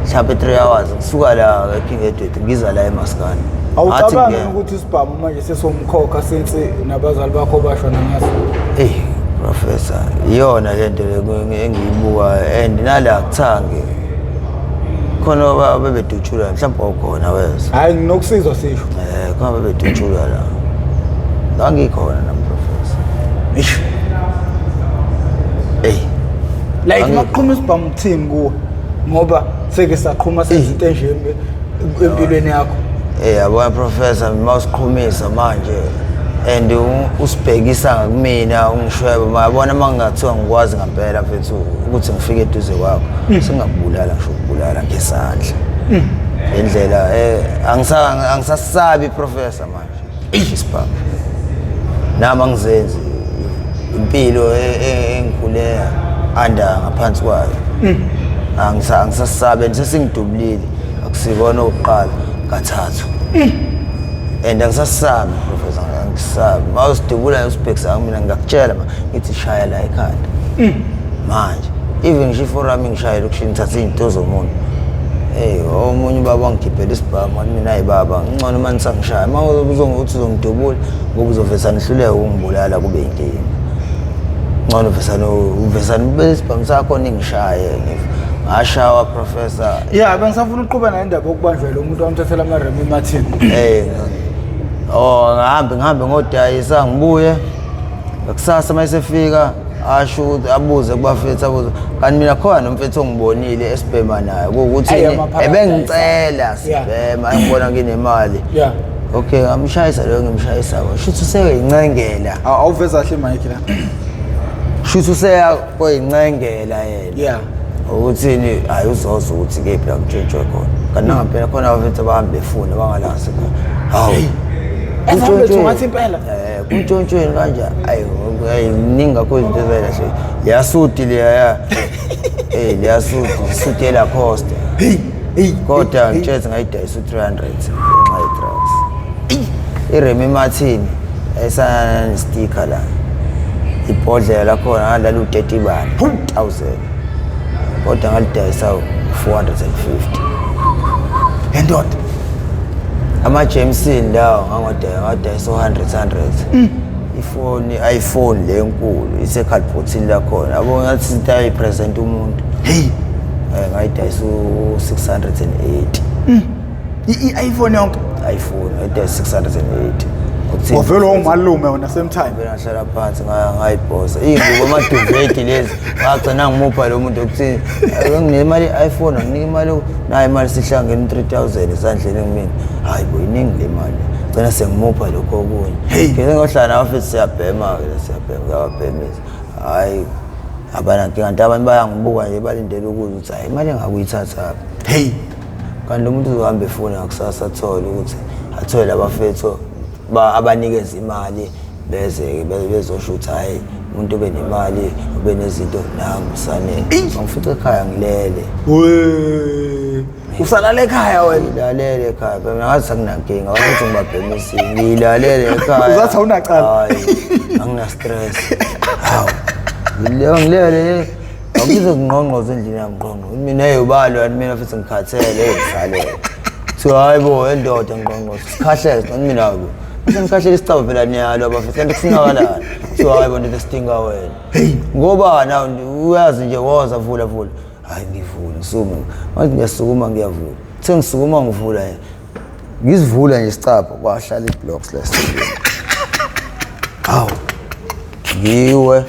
mhlawumbe 3 hours ngisuka la e-King Edward ngiza la eMaskani. Ngathi Awucabangi ukuthi isibhamu manje sesomkhokha since nabazali bakho bashona ngaso? Eyi professor, iyona lento le engiyibuka and nala kuthange khona bebedutshulwa, mhlawumbe wawukhona weza. Hayi, nginokusizwa sisho. Khona bebedutshulwa la, ngangikhona nami, professor. Eish. Eyi. Like maqhuma isibhamu kuthini kuwe? Ngoba seke saqhuma senza into enje empilweni yakho. Yabona professor, mawusiqhumisa manje and usibhekisa ngakumina, ungishweba, yabona uma ngingathiwa ngikwazi ngampela mfethu ukuthi ngifike eduze kwakho, sengingakubulala, ngisho ukubulala ngesandla ngendlela. Angisasabi professor manje isibhamu, nami angizenzi impilo engikhule anda ngaphansi kwayo. Angisasabi and sesingidubulile, akusikona okokuqala, kathathu, and angisasabi professor, angisabi. Ma usidubula usibhekisa mina, ngingakutshela ma ngithi shaya la ekhanda manje, even ngisho iforum ngishayela ukusho ngithathe iy'nto zomuntu. Eyi, omunye ubaba wangikhiphela isibhamu, wathi mina, hayi baba, ngcono uma nisangishaya, uma uzongukuthi uzongidubula ngoba uzovesa nihluleke ukungibulala, kube inkinga, ngcono vesane uvesane ube isibhamu sakho ningishaye. Ngashawa professor. Ya, bengisafuna ukuqhuba nayo indaba yokubanjwa lo muntu wamthathela ama-Remy Martin. Oh, ngihambe ngodayisa, ngibuye ngakusasa, uma esefika asho ukuthi abuze kubafethu, abuze kanti mina khona nomfethu ongibonile esibhema naye, kuwukuthi Ayi, ama-paradise. ebengicela sibhema, engibona nginemali. Okay, ngamshayisa leyo, ngimshayisa, shuthi useyoyincengela. Awuveza kahle mic la. Shuthi useya koyincengela yena ukuthini, hayi, uzoza ukuthi kephi la kutshontshwe khona, kanti nangampela khona abafethu abahambe befuna bangalazi khona, hawu. Ezahambe ngathi impela. Kuntshontshweni kanje, ayi ayi, ziningi kakhulu izinto ezayilahle. Leyasudi leya, leyasudi, isudi yeLacoste. Hey, hey. Kodwa ngitshethe ngayidayisa u-300 ngenxa ye-drugs. I-Remy Martin ayisana nestika la, ibhodlela lakhona ngalala u-30 bani thousand, kodwa ngalidayisa 450. Endoda. Ama-Jameson lawo ngangodayisa u-100 100. Ifoni, iPhone le enkulu isekhalibhothini lakhona, yabo, ngathi into ayipresent umuntu. Hey. Ngayidayisa u-680. I-iPhone yonke. iPhone ngayidayisa 680. Ukuthini? Wavele wawumalume wena same time. Vele ngahlala phansi ngayibhosa iy'ngubo amaduveti lezi ngagcina ngimupha lo muntu okuthini nginemali i-iphone anginike imali nayo imali sihlangene 3000 esandleni kumina. Hayi bo, iningi le mali, gcina sengimupha lokho okunye. Ngike ngohlala nawe futhi siyabhema-ke la, siyabhema, ngiyababhemisa. Hhayi, abanankinga nto, abantu bayangibuka nje balindele ukuzwa ukuthi hayi, imali engakuyithathaphi. Hey. Kanti lo muntu uzohamba efuna ngakusasa athole ukuthi athole labafethu abanikeza imali beze bezosho ukuthi hhayi, umuntu ube nemali ube nezinto nangu sanele. Ngifica ekhaya ngilele. We. Usalala ekhaya wena? Ngilalele ekhaya phela, mina ngathi akunankinga, wathi ngibabhemisile, ngilalele ekhaya. Uzathi awunacala? Hayi, angina stress. Hawu, ngilele akuze kungqongqoze endlini yami, ngqongqo mina. Hey, ubalo yani mina futhi ngikhathele. Hey, ngisalele. Kuthiwa hayi bo, endoda ngqongqoze sikhahlele mina hayi bo, bese ngikhahlela isicaba phela niyalo abafethu, kanti kufunyakalani? Kuthiwa hayi bo, ndoda, sidinga wena ngoba na uyazi nje, woza vula vula. Hayi, ngivule ngisukume manje, ngiyasukuma ngiyavula, kuthe ngisukuma ngivula ngizivula nje isicabha, kwahlala i-blocks la esicabeni. Hawu, ngiwe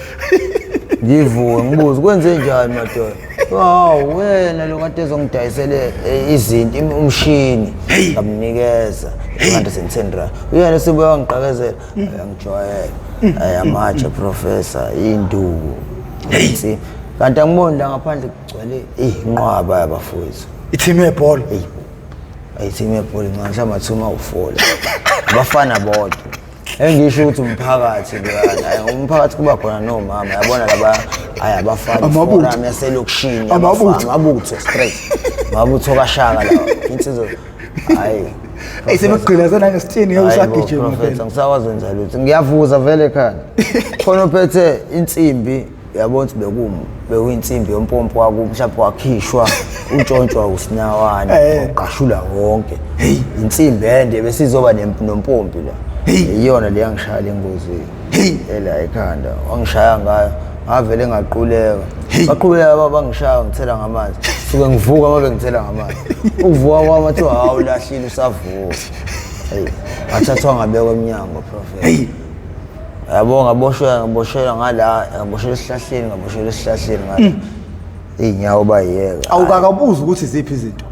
ngivuke ngibuze kwenze njani madoda? Hawu, wena lo kade ezongidayisele izinto, umshini ngamnikeza 110 rand, uyena sebuya wangiqakezela, uyangijwayela. Ayi, amatshe professor, induku. Hey, kanti angiboni la ngaphandle kugcwele inqwaba yabafowethu. I-team yebhola. Eyi, ayithimu yebhola incane, mhlawumbe athuma awu-four la, abafana bodwa. Engisho ukuthi umphakathi loyana, hhayi, umphakathi kuba khona nomama, yabona laba, hhayi, abafana. Amabutho. Forum yaselokishini. Amabutho. Amabutho straight, amabutho kashaka lawa, insizwa, hhayi. Eyi, sebekugqilaze nangesitini ngeke Hayi bo, usagijima Prophet, phela. angisakwazi wenza lutho, ngiyavuza vele ekhanda. Khona uphethe insimbi, uyabona ukuthi bekuyinsimbi yompompo wakubo, mhlawumbe wakhishwa untshontshwa usinawane, waqashula wonke. Insimbi ende besizoba nompompi la, iyona le yangishaya le ngozi ela ekhanda, wangishaya ngayo ngavele ngaquleka. Baqhubeka bangishaya, ngithela ngamanzi, suke ngivuka uma bengithela ngamanzi. Ukuvuka kwami athiwa hawu, lahlile, usavuka. Hey, ngathathwa ngabekwa emnyango, prophet. Yabo, ngaboshwa, ngaboshelwa ngala, ngaboshelwa esihlahleni, ngaboshelwa esihlahleni ngala, iy'nyawo bayiyeka. Awukakabuzi ukuthi ziphi izinto?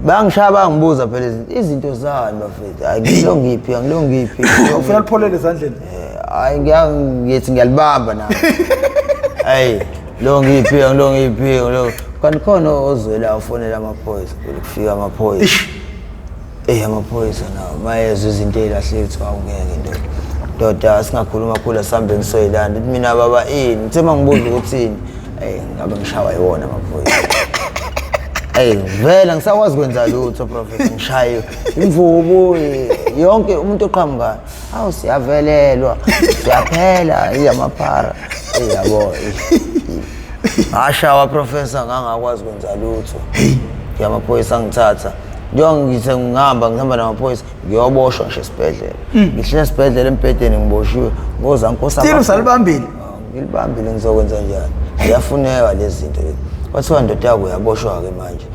Bangishaya bangibuza phela izinto zani bafethu. Hayi, ngilo ngiphi, angilo ngiphi. Ufuna lipholele ezandleni? Hayi, ngithi ngiyalibamba nami. Hayi, lo ngiphi, angilo ngiphi lo. Kanti khona ozwela ufonela amaphoyisa, kufika amaphoyisa. Eh, amaphoyisa nawo mayezwa izinto ey'lahlile, kuthiwa awungeke ndoda. Ndoda, singakhuluma kakhulu, asihambeni soyilanda. Ithi mina baba ini? Ngithe uma ngibuza ukuthi ini, eyi, ngabe ngishawa yiwona amaphoyisa. Eyi, vele angisakwazi kwenza lutho professor, ngishayiwe imvubu, yonke umuntu oqhamukayo. Hawu, siyavelelwa, siyaphela, iyamaphara. Eyi yabo. Ngashawa professor, ngangakwazi kwenza lutho. Amaphoyisa angithatha. Njengoba ngithe ngihamba ngihamba namaphoyisa, ngiyoboshwa ngisho esibhedlela. Ngihlele esibhedlela embhedeni ngiboshiwe. Ngoza nkosi. Still usalibambile? Ngilibambile, ngizokwenza njani? Ziyafuneka lezi zinto lezi. Kwathiwa ndoda yakho uyaboshwa-ke manje.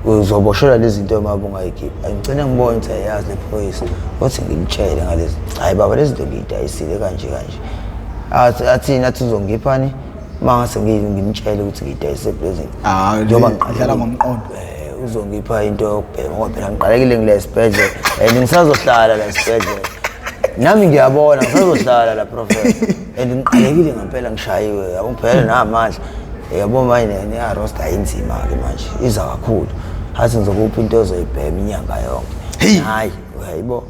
Uzoboshelwa lezi zinto uma ungayikhiphi. Angigcine ngibona ukuthi ayazi le phoyisa. Wathi ngilitshele ngalezi. Hayi baba, lezi zinto ngiyidayisile kanje kanje. Athi athini, athi uzongiphani? Uma ngase ngimtshele ukuthi ngiyidayise lezi zinto. Ah, Njengoba dlala ngomqondo. Uzongipha into yokubhema ngoba phela ngiqalekile ngila esibhedlela and ngisazohlala la esibhedlela. Nami ngiyabona ngisazohlala la professor, and ngiqalekile ngempela, ngishayiwe, yabo, ngiphele namandla, yabo. Manje ne-arrest ayinzima-ke manje, iza kakhulu. Athi ngizokupha into ozoyibhema inyanga yonke. Hayi, uyayibo.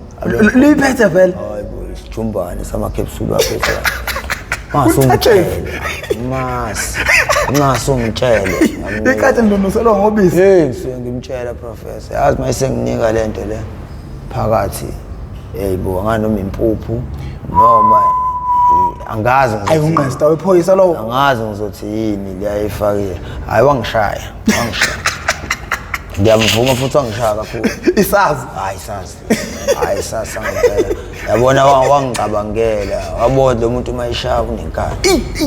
Liyiphethe vele? Hayi bo, isijumbane sama-capsule aphethe. Uthathe. Mase masungitshele. Ikati linunuselwa ngobisi. Hey, ngisuke ngimtshela professor, yazi uma isenginika le nto le phakathi, hey bo, nganoma impuphu noma angazi Ayi, ungqesta wephoyisa lowo. Angazi ngizothi yini leyayifakile. Hayi, wangishaya, wangishaya, ngiyamvuma futhi wangishaya kakhulu. Isazi. Hayi sazi, hayi sazi sangempela, yabona, wangicabangela, wabona lo muntu uma eshaya unenkani,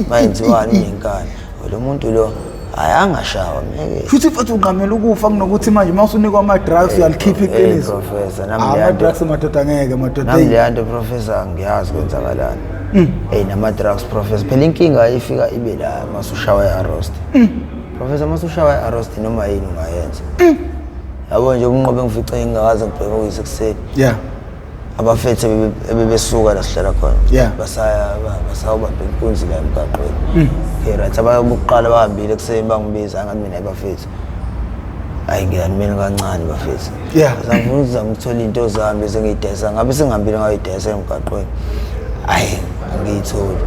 mayenziwani unenkani lo muntu lo. Hayi, angashawa ngeke. Futhi mfethu unqamela ukufa kunokuthi manje uma usunikwa ama-drugs uyalikhipha iqiniso. Professor, nami Ah, leya nto- ama-drugs madoda ngeke madoda. Nami Eyi. leya nto, professor, ngiyazi kwenzakalani. Eyi, nama-drugs, professor, phela inkinga ifika ibe la masushawa i-arrest. Professor, masushawa i-arrest noma yini ungayenza. Yabo nje umnqobe ngifice ngingakaze ngibheke okuyisekuseni. Abafethu ebebesuka la sihlala khona basaya basawubamba inkunzi la emgaqweni. Okay, right, ababokuqala bahambile ekuseni bangibiza, ngathi mina bafethu, hayi ngiyanimeni kancane bafethu. Ngifuna ukuzama ukuthola into zami bese ngiyidayisa, ngabe sengihambile ngayidayisa emgaqweni, hayi angiyitholi.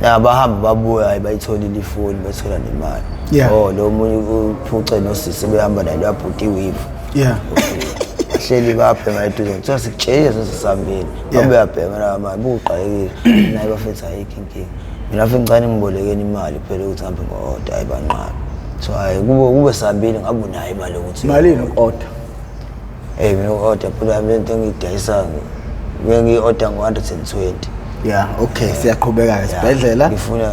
Nabahamba babuya, hayi bayitholile ifoni, bayithola nemali. Oh, lo munye uphuce nosisi behamba naye lwabhuti iweave. Bahleli babhema eduze, kuthiwa sikutshelile sesisambile. Babe uyabhema la mali buqalekile naye bafethu, ayikho inkinga. Mina futhi ngicane ngibolekeni imali phela ukuthi ngihambe ngo-order, hayi banqabe. So hayi kube sambile ngabe unayo imali yokuthi Malini uku-order? Mina uku-order phela yami lento engiyidayisayo ngike ngiyi-order ngo-120. Yeah, okay, siyaqhubeka-ke esibhedlela. Ngifuna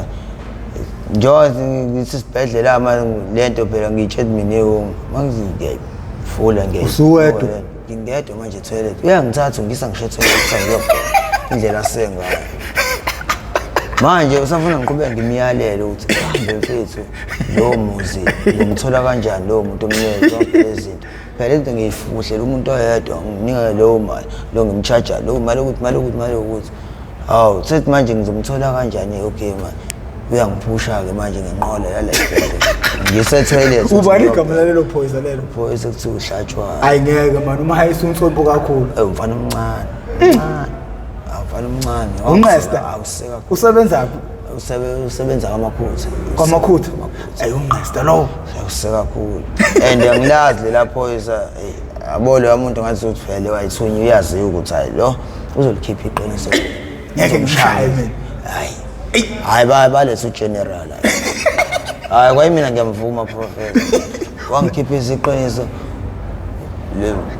njengoba ngithi isibhedlela manje lento phela ngiyitshela mina ehome mangiyayifula nge Usuwedwa? Ngingedwa manje toilet uyangithatha ungisa ngisho toilet ngiyobheka indlela asengayo manje usafuna ngiqhubeke ngimyalele ukuthi hambe mfethu lowo muzi ngimthola kanjani lowo muntu omnikeza zonke lezi zinto. Phela into ngiyifuhlela umuntu oyedwa nginika leyo mali lo ngimcharge leyo mali ukuthi mali ukuthi mali ukuthi hawu sethi manje ngizomthola kanjani. Okay manje uyangiphusha-ke manje ngenqola lala esibhedlela ngise-toilet. Ubani igama lalelo phoyisa lelo? Phoyisa kuthiwa uhlatshwayo. Hayi ngeke mani, uma hayisa unsompo kakhulu. Umfana omncane omncane, umfana omncane. Unqesta? Awuseka. Usebenzaphi? Usebenza kwamakhutha. Kwamakhutha? Ayi unqesta lowo. Awuse kakhulu and angilazi lela phoyisa yabo loya muntu ngathi uthi vele wayithunya uyaziwa ukuthi hayi lo uzolikhipha iqiniso. Ngeke ngimshaye mina. Hayi hayi baletha ugeneral. Hayi kwayimina ngiyamvuma professor, wangikhiphisa iqiniso.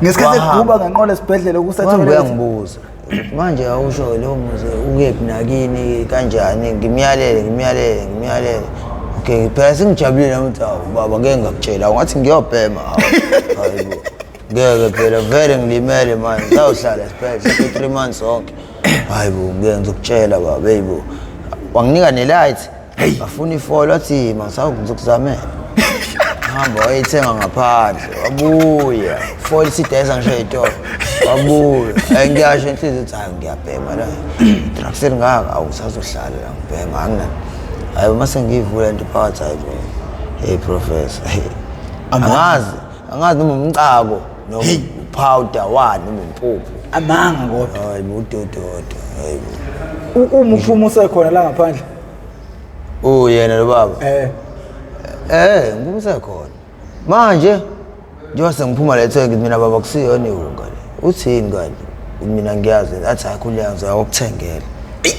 Ngesikhathi eguba ngenqola esibhedlela kusa-toilet. Uyangibuza manje awusho lowo muzi ukephi nakini kanjani, ngimyalele ngimyalele ngimyalele. Okay phela sengijabulile nami ukuthi hawu baba ngeke ngakutshela ungathi ngiyobhema. Hayi bo ngeke phela vele ngilimele manje ngizawuhlala esibhedlela 3 months zonke. Hayi bo ngeke ngizokutshela baba. Hey bo wanginika ne-light bafuna ifolo wathi ngizokuzamela hamba wayithenga ngaphandle wabuya foli sidayisa ngisho ey'tolo wabuya. Hayi ngiyasho inhliziyo ukuthi hayi ngiyabhema la i-drugs elingaka awusazohlala la ngibhema angina. Hayi uma sengiyivula into phakathi hayi bo hey professor hey angazi noma umcako noma powder wani noma impuphu. Amanga kodwa. Hayi bo udododo hayi bo. Uma uphuma usekhona la ngaphandle. Oh yena lo baba. Ngikusekhona. Manje njengoba sengiphuma la ethweni ngithi mina baba kusiyona iwunga le. Uthini kanti? Mina ngiyazi athi hayi khuleka ngizoyakuthengela.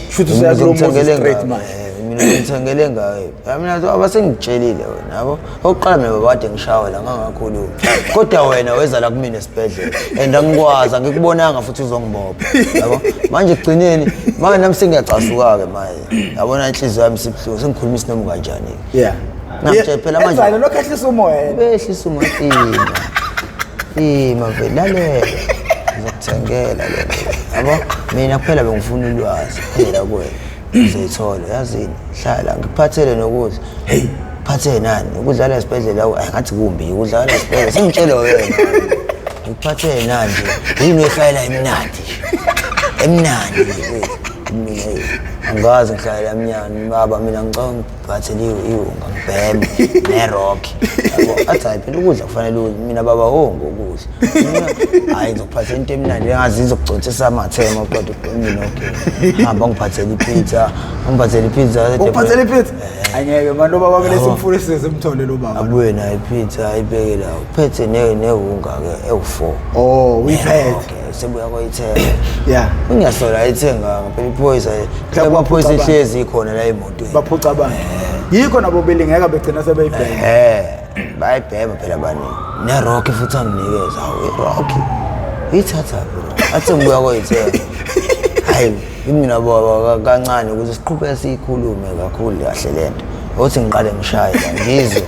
Futhi useya kulo muzi straight manje. Mina ngithengele ngayo. Mina baba sengitshelile wena yabo. Okokuqala mina baba kade ngishawe la ngangakhulumi. Kodwa wena weza la kumina esibhedlela and angikwazi angikubonanga futhi uzongibopha. Yabo? Manje ekugcineni manje nami sengiyacasuka ke manje. Yabona inhliziyo yami isibuhlungu sengikhuluma isinomu kanjani. Ngakutshela phela manje. Enzani lokho ehlisa umoya yena? Behlisa umoya ima. Ima vele lalela. Ngizokuthengela le. Yabo? Mina kuphela bengifuna ulwazi kuphela kuwena. Uzoyithola yazini hlala ngikuphathele nokudla. Hey, phathe nani? Ukudlala esibhedlela ayi ngathi kumbi ukudlala esibhedlela. Sengitshele wena. Ngikuphathele nani nje? Yini oyihlalela emnandi? Emnandi nje. Mina angazi ngihlalela emnyama baba mina ngicela ngiphathele iwunga ngibheme ne-rock. Yabo athi hayi phela ukudla kufanele udle. Mina baba ho ngokudla. Hayi ngizokuphathela into emnandi engazi izokugcotshisa amathema kodwa mina okay. Hamba ngiphathele ipizza, ngiphathele ipizza. Ukuphathele ipizza? Angeke manje lo baba kumele simfune simthole lo baba. Abuye nayo ipizza ayibeke la. Uphethe newunga ke ewu4. Oh, uyiphethe. Sebuya koyithenga. Ngiyasola ayithenga phela iphoyisa. Mhlawumbe Amaphoyisa baphuca ehlezi ikhona la emotweni. Baphuca abantu. Yikho nabo belingeka begcina sebeyibhema. Bayibhema phela abaningi. Ne-rock futhi anginikeza. Hawu i-rock. Uyithatha bro. Athi ngibuya koyithenga. Hayi mina baba kancane ukuze siqhubeke siyikhulume kakhulu kahle lento. Othi ngiqale ngishaye la ngizwe.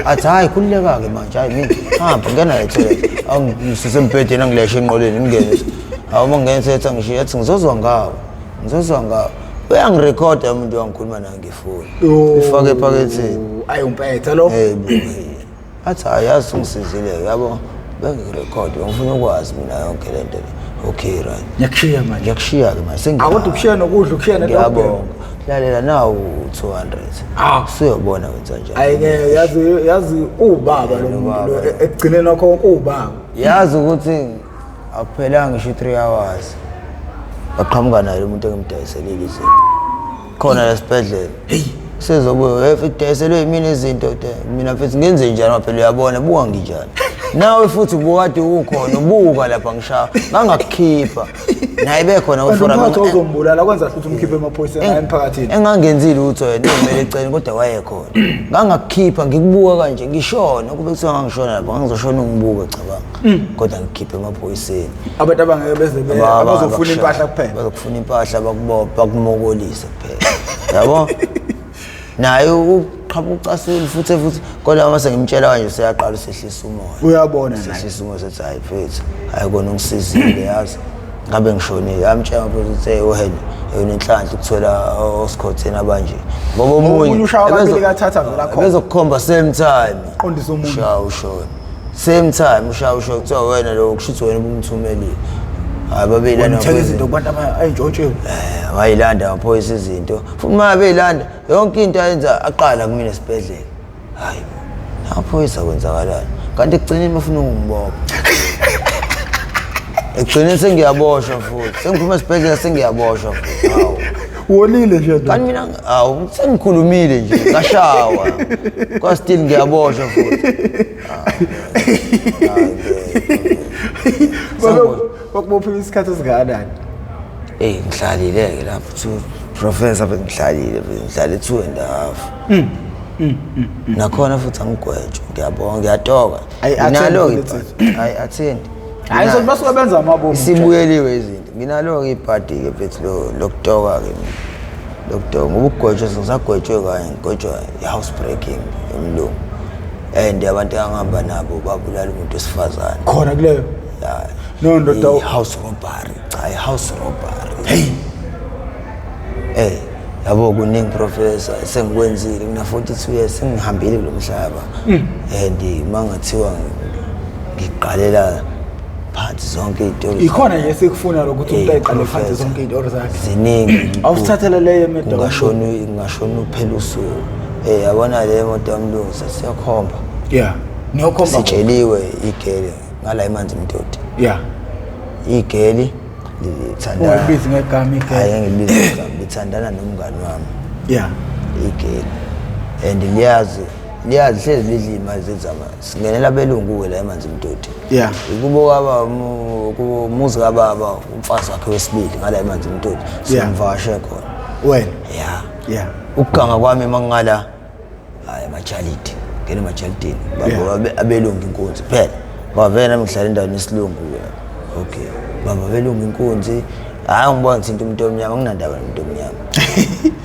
Athi hayi khululeka-ke manje hayi mina hamba ngena la-toilet. Angisuse embhedeni angileshe enqoleni ngingene. Hawu uma ngingena e-toilet angishiye athi ngizozwa ngawe. Ngizozwa ngawe. Uyangirekhoda umuntu wangikhuluma naye ngefoni. Ifake ephaketheni. Ayi umpetha lo. Hey bo. Hey. Athi hayi yazi ungisizile yabo. Bengirekhode ngifuna ukwazi mina yonke le nto le. Okay right. Ngiyakushiya manje. Ngiyakushiya-ke manje sengiya- Akodwa ukushiya nokudla ukushiya nento. Ngiyabonga. Lalela nawu 200. Ah. Siyobona wenza njani. Ayi ke yazi yazi ubaba lo muntu lo ekugcineni wakho konke ubaba. Yazi ukuthi akuphelanga ngisho 3 hours. Baqhamuka naye lo muntu engimdayiselile izinto. Khona lesibhedlela. Hey, sezobuya hey udayiselwe yimina izinto de mina mfethu ngenze njani ngoba phela uyabona buka nginjani. Nawe futhi ubukade ukhona ubuka lapha ngishaya ngangakukhipha. Naye bekhona Kanti ku-forum. umphakathi ozombulala kwenza futhi umkhiphe emaphoyiseni hayi emphakathini. Engangenzi lutho yena engimele eceleni kodwa wayekhona. Ngangakukhipha ngikubuka kanje ngishona kube kuthiwa ngangishona lapha ngangizoshona ungibuka cabanga. Kodwa ngikhiphe emaphoyiseni. Abantu abangeke beze abazofuna impahla kuphela. Bazokufuna impahla bakubopha bakumokolise kuphela. Yabo? Naye uqhamuka ucasule futhi futhi kodwa uma sengimtshela kanje useyaqala usehlisa umoya. Uyabona naye. Sehlisa umoya sethi hayi mfethu hayi kona ungisizile yazi. Ngabe ngishonile amtshela mfethu ukuthi hey wena unenhlanhla ukuthola osikhotheni abanje. Ngoba omunye Omunye ushawa kabili kathatha vele akhombe. Bezokukhomba same time. Qondisa omunye. Ushaya ushona. Same time ushaya ushona kuthiwa wena lo kusho ukuthi wena ubumthumelile. Hayi babeyilanda Uthenga izinto kubantu abayintshontshiwe. Wayilanda amaphoyisa izinto. Futhi uma beyilanda yonke into ayenza aqala kumina esibhedlela. Hayi bo. Amaphoyisa kwenzakalani? Kanti ekugcineni bafuna ukungibopha. Ekugcineni sengiyaboshwa futhi. Sengiphuma esibhedlela sengiyaboshwa futhi. Hawu. Wolile nje ndoda. Kanti mina awu sengikhulumile nje ngashawa. Kwa still ngiyaboshwa futhi. Bakubophile isikhathi esingakanani? Ey ngihlalile ke lapho two professor bengihlalile bengihlale 2.5. Nakhona futhi angigwetshwa ngiyabonga ngiyatoka. Ayi, attend Nginalo futhi ibhadi. Ayi attend. Hayi so basuke benza amabomu. Isibuyeliwe izinto. Nginalo ke ibhadi ke mfethu lo lokutoka ke mina. Lokutoka ngoba ukugwetshwa ngisagwetshwe kanye ngigwetshwa i-house breaking yomlungu. And abantu engihamba nabo babulala umuntu wesifazane. Khona kuleyo. Ya. No ndoda. I-house robbery. Cha i-house robbery. Hey. Eh, yabo kuningi professor sengikwenzile ngina 42 years sengihambile kulo mhlaba. And mangathiwa ngiqalela phansi zonke izitori. Ikhona nje esikufuna lokho ukuthi umuntu Eh, ayiqale phansi Professor. zonke iy'tori zakhe. Ziningi. Awusithathele leyo emoto. Kungashona kungashona uphela usuku. Eh yabona le moto yamlungu sesiyakhomba. Yeah. Niyokhomba. Sitsheliwe igele ngala emanzi mtoti. Yeah. Igeli lithanda Ungalibizi ngegama igeli. Hayi ngilibizi ngegama lithandana nomngani wami. Yeah. Igeli. And liyazi liyazi hlezi lidla imali zezama. Singenela abelungu ke la emanzi mtoti. Yeah. Kubo kababa kubo muzi kababa umfazi wakhe wesibili ngala emanzi mtoti. Yeah. Simvakashe khona. Wena. Yeah. Yeah. Ukuganga kwami mangala hayi emachalidi ngene emachalidini Yeah. baba abelungu inkunzi phela ngoba vele nami ngihlala endaweni yesilungu ke okay baba abelungu inkunzi hayi ngibona ngithinta umuntu omnyama nginandaba nomuntu omnyama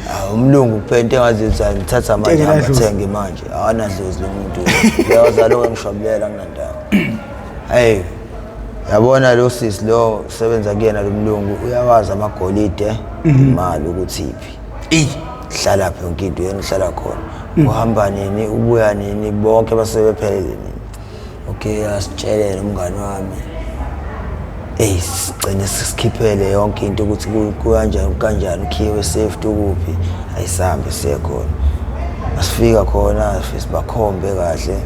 hayi umlungu kuphela into engazithi hayi ngithatha manje Engenadlozi. athenge manje akanadlozi lo muntu uyazalo ngishabulela nginandaba hey yabona lo sisi lo sebenza kuyena lo mlungu uyawazi amagolide imali ukuthi iphi hlala phi yonke into yena uhlala khona uhamba nini ubuya nini bonke basebephelele nini okay asitshelele umngani wami eyi sigcine sikhiphele yonke into ukuthi kukanjani kanjani ukhiwe safety ukuphi ayisambe siye khona masifika khona sibakhombe kahle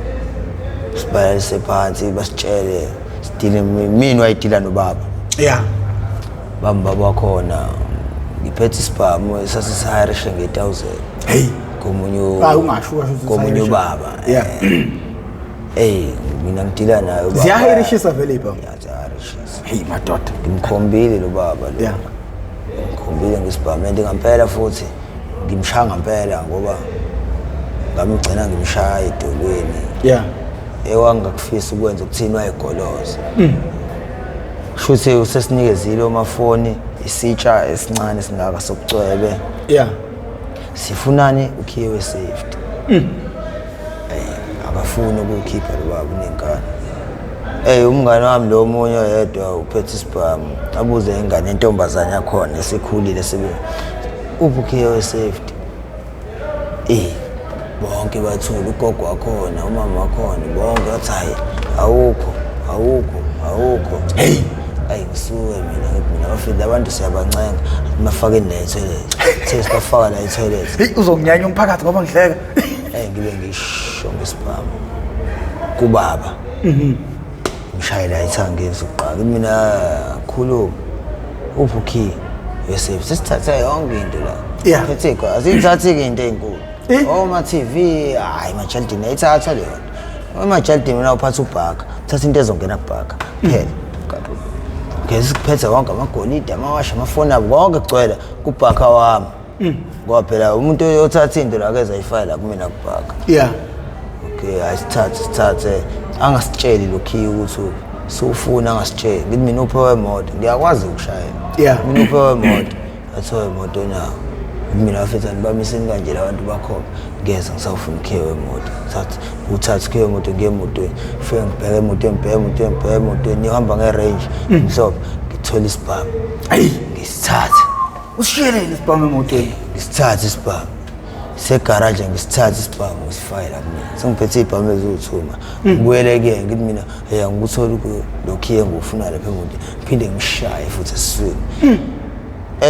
sibalalise phansi basitshele sidile mina wayidila nobaba Yeah. bamba bakhona ngiphethe isibhamu esasisihayirishe nge-1000 Hey. komunye Hayi ungasho washo ukuthi komunye usayirishe. ubaba Yeah. eh mina ngidila naye ubaba Ziyahayirishisa vele ibhamu. Yeah, ziyahayirishisa Hey madoda. ngimkhombile lo baba lo Yeah. ngimkhombile ngesibhamu and ngampela futhi ngimshaya ngampela ngoba ngamgcina ngimshaya edolweni Yeah. ewangakufisa ukwenza ukuthini wayegoloza shuthi usesinikezile omafoni isitsha esincane singaka sokucwebe Yeah. sifunani ukhiye we-safety Akafuni ukukhipha lo baba, unenkani. Ey, umngane wami lo omunye oyedwa uphethe isibhamu, abuze ingane entombazane yakhona esikhulile sebe uphi ukhiye we-safety. Bonke bathula, ugogo wakhona, umama wakhona, bonke bathi hayi, awukho, awukho, awukho. Hey, ayi ngisuke mina, ngithi mina bafike abantu siyabancenga, bafake la e-toilet. Uthe sibafaka la e-toilet. Hey, uzonginyanya umphakathi ngoba ngihleka. Ngibe ngisho ngesibhamu kubaba. Ngishayela ethangeni sokuqala. Mina khuluma. Uphi ukhiye we-safe? Sesithathe yonke into la. Phethe igwa, asiyithathi-ke into ey'nkulu. Oma-TV, hhayi emajaldini ayithathwa leyo nto. Emajaldini wena uphatha ubhaka, uthatha into ezongena kubhaka kuphela. Okay, sikuphethe wonke amagolide, amawashi, amafoni abo, konke kugcwele kubhaka wami. Ngoba phela umuntu othatha into la akeze ayifake la kumina kubhaka. Okay, ayisithathe, sithathe. Angasitsheli lo key ukuthi siwufuna, angasitsheli. Ngithi mina uphe wemoto, ngiyakwazi ukushayela. Mina uphe wemoto, athiwa imoto nawo. Mina bafethu anibamiseni kanje la bantu bakhona. Ngeza ngisawufuna ukhiye wemoto. Thatha, uthathe ukhiye wemoto ngiye emotweni. Fike ngibheke emotweni, ngibheke emotweni, ngibheke emotweni. Ngihamba nge-range mhlophe, ngithola isibhamu. Ayi, ngisithathe. Usishiyelele isibhamu emotweni. Ngisithathe isibhamu. Segaraji ngisithathe isibhamu ngisifake la kumina. Sengiphethe ibhamu eziwuthuma. Ngibuyele kuye ngithi mina hey, angikutholi lo khiye engiwufunayo lapha emotweni. Ngiphinde ngishaye futhi esiswini.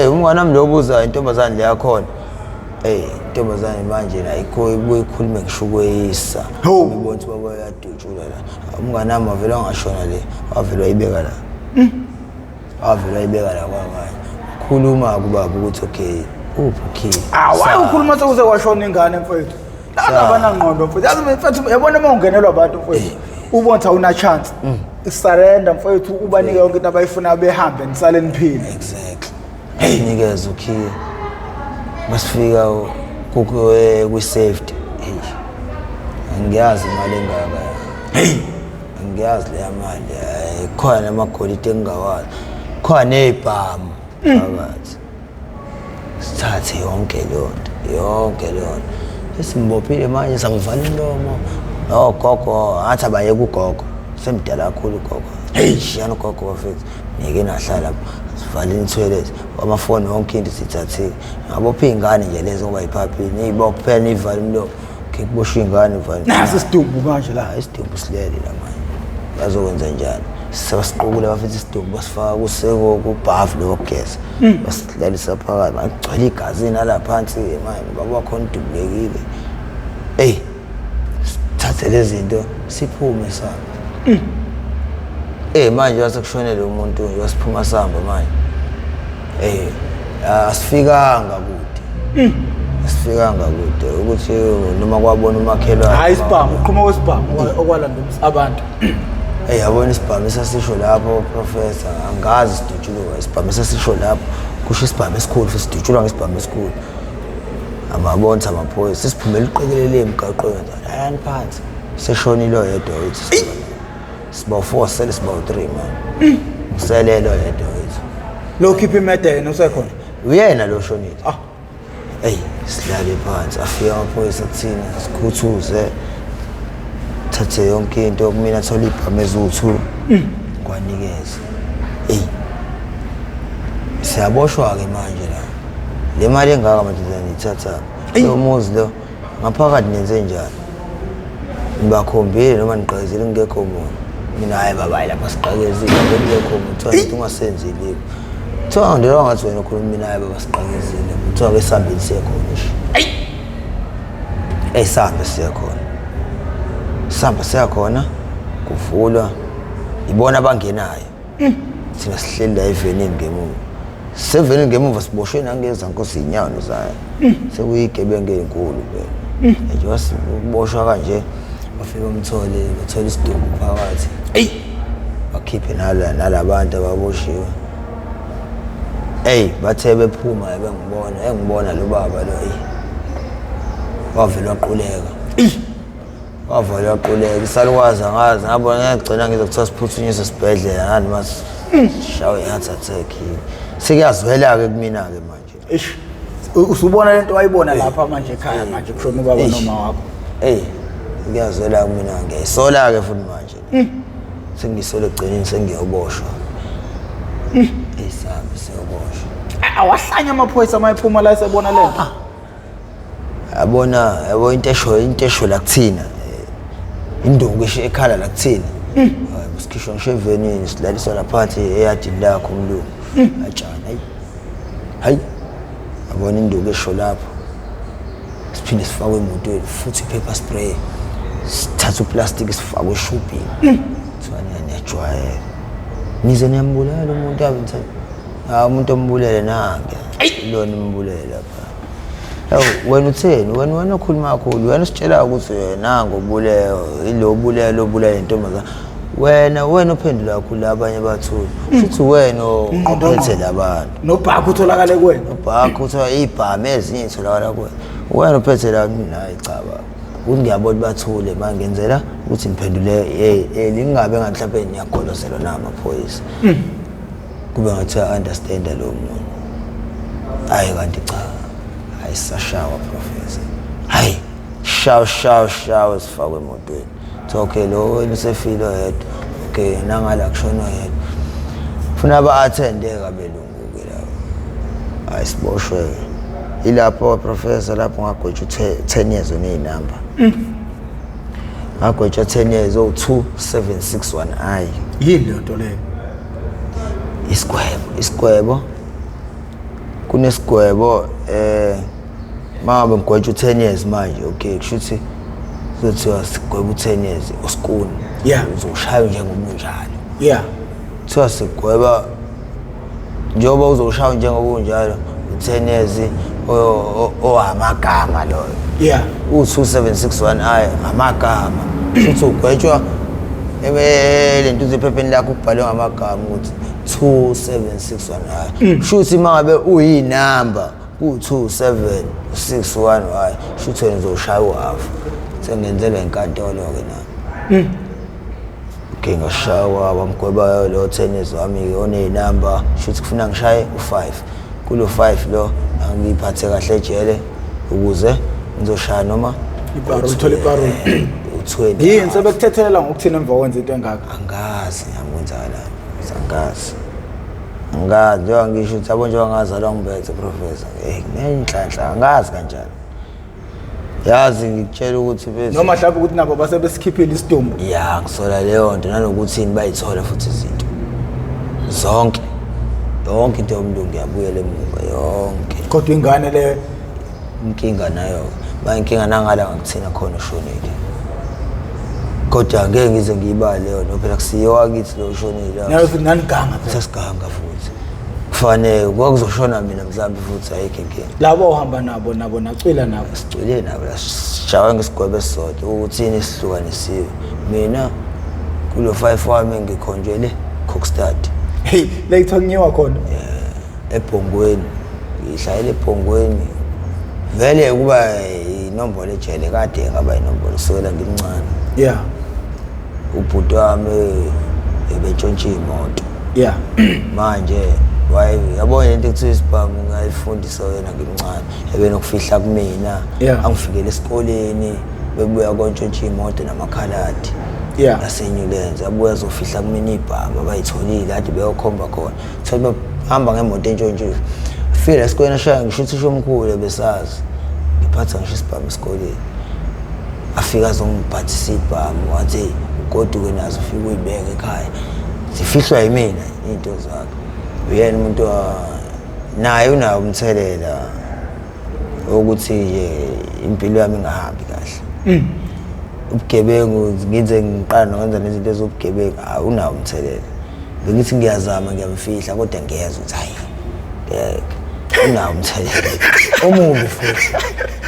Umngane wami lo obuza intombazane le yakhona. Intombazane manje la ikho ibuye ikhulume ngisho ukweyisa. Ngibona ukuthi baba uyadutshula la. Umngane wami wavele wangashona le, wavele wayibeka la. Wavele wayibeka la kwabanye. Khuluma kubaba ukuthi okay, uphi ukhiye? Why ukhuluma sekuze kwashona ingane mfethu? Lana abanangqondo mfethu. Yazi mfethu, yabona uma ungenelwa abantu mfethu, ubona ukuthi awuna chance. Surrender mfethu, ubanike yonke into abayifunayo behambe nisale niphile. Exactly. Sinikeze ukhiye. Masifika kwi-safety. Hey. Angiyazi imali engaka. Hey. Angiyazi leya mali. Khona namagolide engingawazi. Khona nezibhamu phakathi. Sithathe yonke leyo nto, yonke leyo nto. Simbophile manje, samvala umlomo. Nogogo, ngathi abayeke ugogo. Semdala kakhulu ugogo. Hey, shiyana ugogo bafethu. Nike nahlala lapho. Sivalile i-toilet, amafoni yonke into sithathile. Ngabopha iy'ngane nje lezo ngoba yiphaphile. Niyibophe phela niyivale umlomo. Ke kuboshwe iy'ngane ivale. Nasi isidumbu manje la. Isidumbu silele la manje. Bazokwenza njani? Sasiqukula bafethu isidumbu basifaka kuseko kubhavu lokugeza. Basilalisa phakathi, bagcwele igazi nala phansi-ke manje baba khona udubulekile. Eyi, sithathe lezi zinto siphume sami. Manje wase kushonele umuntu nje, wasiphuma sihamba manje. Asifikanga kude. Asifikanga kude ukuthi noma kwabona umakhelwane. Hayi isibhamu, uqhuma kwesibhamu okwalanda abantu. Yabona isibhamu esasisho lapho professor, angazi sidutshulwa isibhamu esasisho lapho. Kusho isibhamu esikhulu, futhi sidutshulwa ngesibhamu esikhulu. Amabonsa amaphoyisa sesiphumela uqikelele emgaqweni, lalani phansi. Seshonile oyedwa wethu. Siba 4 sele siba 3 man. Uselele oyedwa wethu. Lo khipha imede yena usekhona. Uyena lo shonile. Ey, silale phansi, afika amaphoyisa kuthina, sikhuthuze. Thathe yonke into kumina, thola ibhamu eziwu-2. Kwanikeza. Ey. Siyaboshwa ke manje la. Le mali engaka manje niyithatha. Lo muzi lo ngaphakathi nenze njani? Nibakhombile noma niqekezile kungekho muntu. Mina hayi baba, hayi lapha siqekezile kungekho muntu, kuthiwa into ungasenzile. Kuthiwa nje ngathi wena ukhuluma, mina hayi baba siqekezile. Kuthiwa ke sihambile siye khona nje. Ey, sihambe siye khona. Sihambe siya khona, kuvulwa. Ibona abangenayo. Thina sihleli la evenini ngemuva. Sisevenini ngemuva siboshwe nangezankosi inyawo zayo. Sekuyigebengu ezinkulu phela. Nje wasiboshwa kanje, bafike bamthole, bathola isidumbu phakathi. Ey, bakhiphe nalabantu ababoshiwe. Ey, bathe bephuma bengibona, engibona lo baba lo, ey. Wavele waquleka. Ey. Wavele waquleka. Isalukwazi angazi, ngabona ngiyagcina ngizokuthiwa siphuthunyiswe esibhedlela, ngani mas shawe i-heart attack. Sekuyazwela-ke kumina-ke manje. Eish. Usubona lento wayibona lapha manje ekhaya manje kushona ubaba noma wakho. Hey, kuyazwela kumina, ngiyayisola ke futhi manje. Sengisola egcineni sengiyoboshwa. Esabi siyoboshwa. Awahlanya amaphoyisa mayephuma la esebona lento. Yabona, yabo into esho, into esho la kuthina. Induku esho ekhala la kuthina. Hayi, sikhishwa ngisho evenini, silaliswa lapha eyadini lakho umlungu. Atshana, hayi. Hayi. Yabona induku esho lapho. Siphinde sifakwe emotweni futhi pepper spray. Sithatha uplastic sifakwe eshubhini. Kuthiwa niyajwayela. Nize niyambulala umuntu abe nithatha. Ah, umuntu ombulele nange. Lona imbulele lapha. Hawu, wena utheni? Wena okhuluma kakhulu. Wena usitshela ukuthi nangu obulele, ilo obulele, obulele intombazane. Wena uphendula kakhulu, abanye bathule. Futhi wena ophethe labantu. Nobhakho utholakale kuwena. Ubhakho uthola ibhamu, ezinye itholakala kuwena. Wena uphethe la mina, hayi cha baba. Ukuthi ngiyabona bathule mangenzela ukuthi ngiphendule, hey hey, lingabe ngathi mhlawumbe niyagolozelwa na amaphoyisa. Kube ngathi uya-understand lo muntu. Hayi kanti cha. Hayi, sashawa professor. Hayi, shaw shaw shaw, sifakwe emotweni. It's okay, lo wena usefile oyedwa. Okay, nangala kushona oyedwa. Funa ba-attende kabelungu ke lapho. Hayi, siboshwe. Ilapho professor, lapho ngagwetshwa 10 years oneyinamba. Ngagwetshwa 10 years o 2761 I. Yini leyo nto leyo? Isigwebo, kunesigwebo, mangabe ngigwetshwa u10 years manje, okay, kusho ukuthi kuzothiwa sigweba u10 years usikuni. Uzoshaywa njengoba unjalo. Kuthiwa sigweba njengoba uzoshaywa njengoba unjalo u10 years owamagama loyo. U-2761 I amagama, futhi ugwetshwa lento ephepheni lakho kubhalwe ngamagama ukuthi 2761 I. Shuthi mangabe uyinamba ku-2761 Y, shuthi wena uzoshaya uhafu. Sengenzelwa inkantolo-ke nami. Okay, ngashawa, wamgweba lo 10 years wami-ke oney'namba, shuthi kufuna ngishaye u-5 kulo 5 lo angiyiphathe kahle ejele ukuze ngizoshaya noma I-parole, uthole i-parole. U-20. Yini sebekuthethelela ngokuthini emva kwenza into engaka? Angazi ngakwenzakalani, angazi, angazi. Njengoba ngisho ukuthi yabo, njengoba ngazalwa ngibethe professor, hey, nginenhlanhla, angazi kanjani, yazi ngikutshela ukuthi bese Noma mhlawumbe ukuthi nabo base besikhiphile isidumbu. Ya, ngisola leyo nto, nanokuthi bayithola futhi izinto zonke, yonke into yomlungu yabuyela emuva yonke. Kodwa ingane leyo? Inkinga nayo ba inkinga nangala ngakuthina khona ushonile, kodwa ngeke ngize ngiyibale leyo nto phela, kusiye wakithi lo ushonile. Nayo futhi naniganga phela. Sesiganga futhi, kufanele kwakuzoshona mina mhlawumbe, futhi ayikho inkinga. Labo ohamba nabo nacwila nabo? Sigcwele nabo la, sishawe ngesigwebo esisodwa ukuthini, sihlukanisiwe. Mina kulo 5 wami ngikhonjwe le Kokstad. Hey, la kuthiwa kunyiwa khona. Ebhongweni, ngihlayela ebhongweni vele, kuba inombolo ejele kade ngaba inombolo kusukela ngimncane. Ubhuti wami ebentshontsha imoto. Manje waye yabona lento ekuthiwa isibhamu, ngayifundisa wena ngimncane, ebenokufihla kumina. Angifikele esikoleni bebuya kontshontsha imoto namakhaladi yaseNewlands, abuya azofihla kumina ibhamu abayitholile ade beyokhomba khona. Thola bahamba ngemoto entshontshiwe, fika la esikoleni ashaya ngisho uthisha omkhulu ebesazi ngiphatha ngisho isibhamu esikoleni. Afika azongiphathisa ibhamu, wathi, "Hey, ugoduke nazo, ufike uyibeke ekhaya, zifihlwa yimina iy'nto zakhe." Uyena umuntu naye unawo umthelela wokuthi nje impilo yami ingahambi kahle, ubugebengu, ngize ngiqala nokwenza nezinto ezobugebengu. Unawo umthelela. Bengithi ngiyazama ngiyamfihla, kodwa ngiyezwa ukuthi hayi, ngeke, unawo umthelela omubi futhi.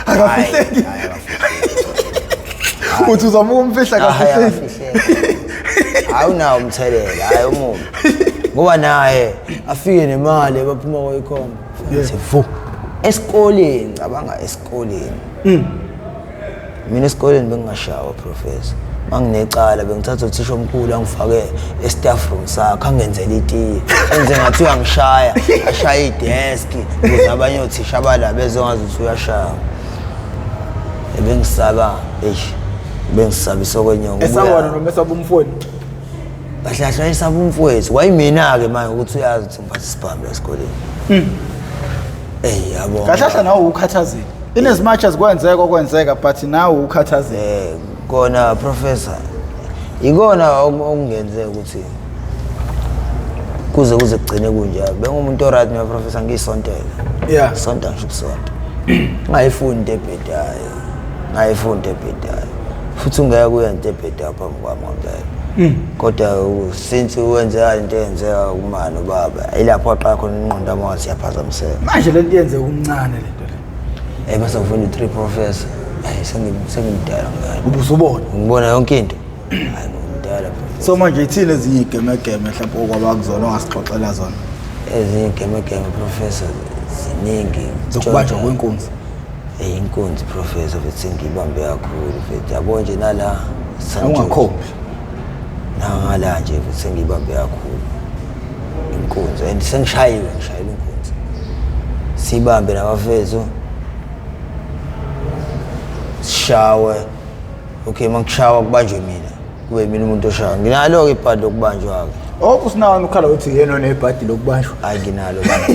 Akafihleki. Hhayi, akafihleki. Uthi uzama ukumfihla, Hhayi, kafihleki. akafihleki. Hayi, unawo umthelela, hhayi omubi, ngoba naye afike nemali baphuma kwayikhomba, athi vu esikoleni, cabanga esikoleni. Mina esikoleni bengingashawa professor. Manginecala bengithatha uthisha omkhulu angifake e-staff room sakhe, angenzele itiye, enze ngathi uyangishaya, ashaye ideski ukuze abanye othisha abala bezongazi ukuthi uyashaya. Ebengisaba, eish, bengisabisa okwenyongo. Esabona noma esaba umfowenu? Kahle kahle wayesaba umfowethu. Kwayimina-ke manje ukuthi uyazi ukuthi ngiphatha isibhamu la esikoleni. Eyi yabo. Kahle kahle nawe ukhathazile. In as much as kwenzeka okwenzeka, but nawe ukhathazile. Kona professor, ikona okungenzeka ukuthi kuze kugcine kunjalo. Bengumuntu oright mina professor, ngiyisontela. Sonta ngisho ukusonta. Ngayifuni into ebhedayo. Ngayifuni into ebhedayo. Futhi ungeke uyenze into ebhedayo phambi kwami ngempela. Kodwa since wenzeka into eyenzeka kuma nobaba, ilapho waqala khona ingqondo yami wathi iyaphazamiseka. Manje lento yenzeka umncane lento le. Bese ngifunda u-3 professor. Hayi, sengimdala ngane. Ubusubona. Ngibona yonke into. Hayi, ngimdala professor. So manje ithini ezinye igemegeme mhlawumbe okwaba kuzona ongasixoxela zona? Ezinye igemegeme professor ziningi. Zokubanjwa kwenkunzi. Inkunzi professor futhi sengiyibambe kakhulu futhi. Yabo nje nala Ungakhombi. Nangala nje futhi sengiyibambe kakhulu inkunzi, and sengishayiwe, ngishayela inkunzi. Sibambe nabafethu, sishawe. Okay, makushawa kubanjwe mina, kube mina umuntu oshawa. Nginalo-ke ibhadi lokubanjwa-ke. Oh, usinawo ukhala uthi yena onebhadi lokubanjwa. Hayi, nginalo baba.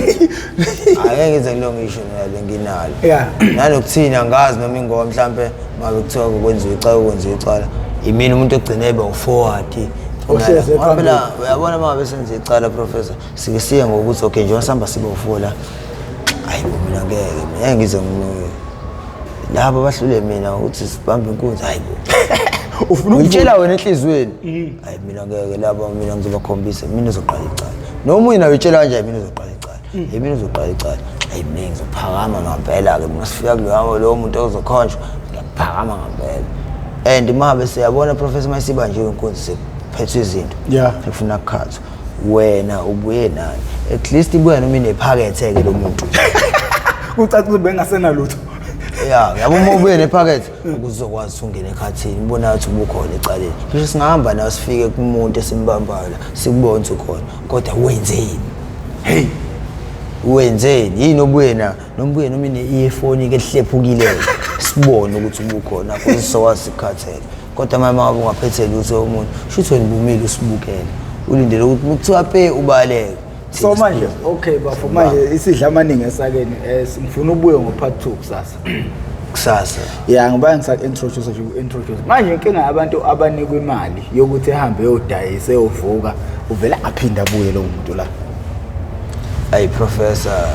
Angeke ngize ngilo ngisho mina le nginalo. Nanokuthini angazi noma ingoma mhlambe ngabe kuthiwa kwenziwa icala, kwenziwa icala. Yimina umuntu ogcine eba uforward. Ohlezi Ngoba ephambili. phela uyabona uma ngabe senze icala professor, sike siye ngokuthi okay njengoba sihamba sibe ufola. Hayi bo, mina ngeke, mina ngeke ngize ngimuke. Labo bahlule mina ukuthi sibambe inkunzi, hayi bo. Ufuna Uyitshela wena enhliziyweni. Hayi mina ngeke, labo mina ngizobakhombisa, mina uzoqala icala. Noma uyena uyitshela kanje, mina uzoqala icala. Mina uzoqala icala. Hayi mina ngizophakama ngempela ke, mina sifika kulowo lowo muntu ozokhonjwa, ngiyaphakama ngempela. And uma siyabona professor mayisiba nje inkunzi sephethwe izinto. Sekufuna ukukhathwa. Wena ubuye nani? At least ibuya noma inephakethe ke lo muntu. Ucaca ukuthi bengasenalutho. Ya, yabo uma ubuye nephakethe ukuzokwazi ukungena ekhathini, ubona ukuthi ubukhona ecaleni. Ngisho singahamba nawe sifike kumuntu esimbambayo la, sikubone ukuthi ukhona, kodwa wenzeni? Hey, wenzeni? Yini obuye na? Noma ubuye noma ine-earphone ke ehlephukile, sibone ukuthi ubukhona, ukuze sizokwazi sikukhathele. Kodwa manje uma ngabe ungaphethe lutho umuntu, shuthi wena ubumile usibukele. Ulindele ukuthi kuthiwa pe ubaleke. So manje, okay bafo, manje isidla amaningi esakeni, ngifuna ubuye ngo part 2 kusasa. Kusasa. Ya, ngoba ngisa-introduce nje, uku-introduce. Manje inkinga yabantu abanikwa imali yokuthi ehambe eyodayisa, eyovuka, uvele aphinde abuye lowo muntu la. Ayi professor,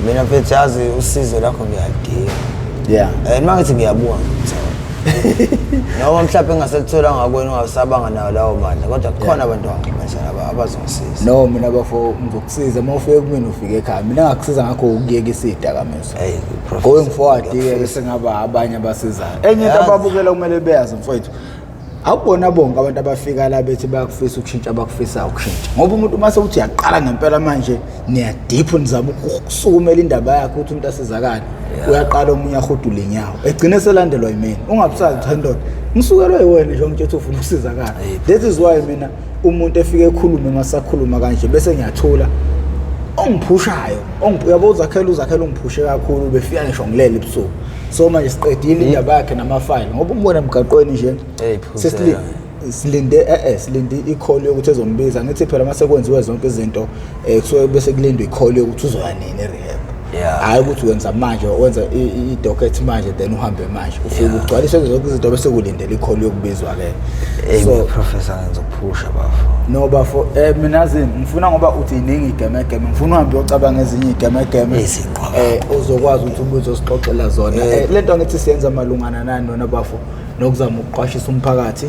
mina mfethu yazi usizo lakho ngiyalidinga. Uma ngithi ngiyabuka ngikuthola. Noma mhlawumbe engaselitholanga kwena ungasabanga nawo lawo mandla, kodwa kukhona abantu angixhumanisa nabo abazongisiza. No, mina bafo ngizokusiza uma ufike kumina ufike ekhaya. Mina ngakusiza ngakho ukuyeka isidakamizwa. Hey, professor, Going forward ke ngiyakufisa. bese ngaba abanye abasizayo. Enye into Yazi. ababukela kumele beyazi mfowethu, akubona bonke abantu abafika la bethi bayakufisa ukushintsha, abakufisayo ukushintsha. Ngoba umuntu uma sewuthi uyaqala ngempela manje niya deep, nizama ukusukumela indaba yakhe ukuthi umuntu asizakale. Uyaqala omunye ahudule inyawo, egcine selandelwa yimina. Ungabusazi ukuthi ndoda ngisukelwe yiwena nje ongitshela ukuthi ufuna ukusizakala. That is why mina umuntu efike ekhulume masakhuluma kanje bese ngiyathula. Ongiphushayo, uyabo uzakhela ungiphushe kakhulu, befika ngisho ngilele ebusuku. So manje siqedile indaba yakhe namafayili, ngoba umbona emgaqweni nje. Hey, phusela. Silinde i-call yokuthi ezombiza. Ngithi phela mase kwenziwe zonke izinto, kusuke bese kulindwe i-call yokuthi uzoya nini e-rehab. Hhayi ukuthi wenza manje, wenza i-docket manje then uhambe manje. Ufike ugcwalise zonke izinto bese kulindele i-call yokubizwa ke. Hey, So mina professor ngizokuphusha bafo. No bafo, mina zini ngifuna ngoba uthi iningi igemegeme, ngifuna uhambe uyocabanga ezinye igemegeme. Izinqwaba. Uzokwazi ukuthi ubuze usixoxela zona. Lento ngithi siyenza malungana nani nona bafo, nokuzama ukuqwashisa umphakathi,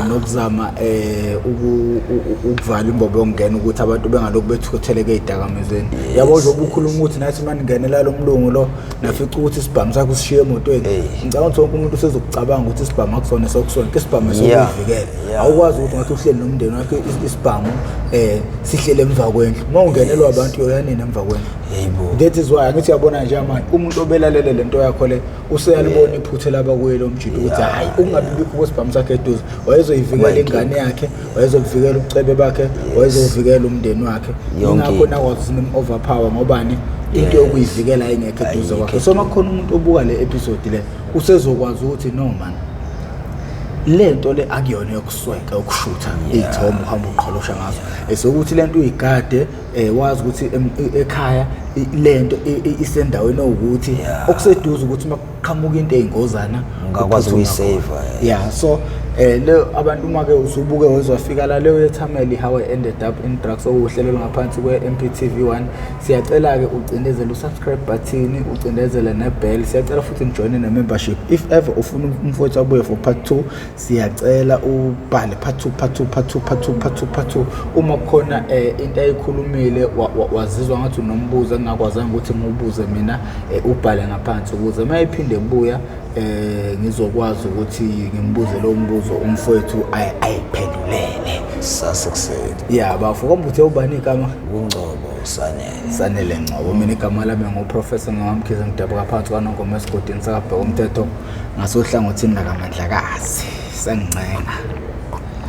nokuzama ukuvala imbobo yokungena ukuthi abantu bengalokhu bethukutheleke ey'dakamizweni. Yabo nje ubukhuluma ukuthi nathi uma ningenela lo mlungu lo, nafica ukuthi isibhamu sakho sishiye emotweni. Ngicabanga ukuthi wonke umuntu usezokucabanga ukuthi isibhamu akusona sokusona, isibhamu esokuvikela. Awukwazi ukuthi ngathi uhleli nomndeni wakho isibhamu sihlele emva kwendlu. Uma ungenelwa abantu uyoya nini emva kwendlu? Yebo. That is why ngithi uyabona nje manje umuntu obelalele lento yakho le Useyalibona iphutha labakuye lo mjito ukuthi hhayi, ukungabi bikho kwesibhamu sakhe eduze, wayezoyivikela ingane yakhe, wayezovikela ubucebe bakhe, wayezovikela umndeni wakhe. Yonke Ingakho into. nakwazi ukuthi nim-overpower, ngobani? Into yokuyivikela ingekho eduze Ayikho. kwakhe. So makukhona umuntu obuka le episode le, usezokwazi ukuthi no man, le nto le akuyona yokusweka, yokushutha iy'thombe uhambe uqholosha ngazo, esokuthi le nto uyigade, wazi ukuthi ekhaya le nto isendaweni owukuthi okuseduze ukuthi uma kuqhamuka into ey'ngozana Ungakwazi uphuthuma ukuyiseva, khona. Yeah, so le abantu uma ke usubuke wezwafika la leyo yethameli How I Ended Up in Drugs, okuhlelo ngaphansi kwe-MPTV 1. Siyacela-ke ucindezele u-subscribe button, ucindezele ne-bell. Siyacela futhi nijoyine ne-membership. If ever ufuna umfowethu abuye for part 2, siyacela ubhale part 2, part 2, part 2, part 2, part 2, part 2. Uma kukhona into ayikhulumile wazizwa ngathi unombuzo engingakwazanga ukuthi ngiwubuze mina, ubhale ngaphansi ukuze uma ephinde ebuya ngizokwazi ukuthi ngimbuze lo mbuzo, umfowethu ayiphendulele. Sasekuseni. Ya bafo, kombe uthe ubani igama? Kungcobo uSanele. Sanele Ngcobo. Mina igama lami nguProfessor Ngwamkhize, ngidabuka phansi kwaNongoma esigodini sakabheka umthetho ngasohlangothini lakaMandlakazi. Sangincenga.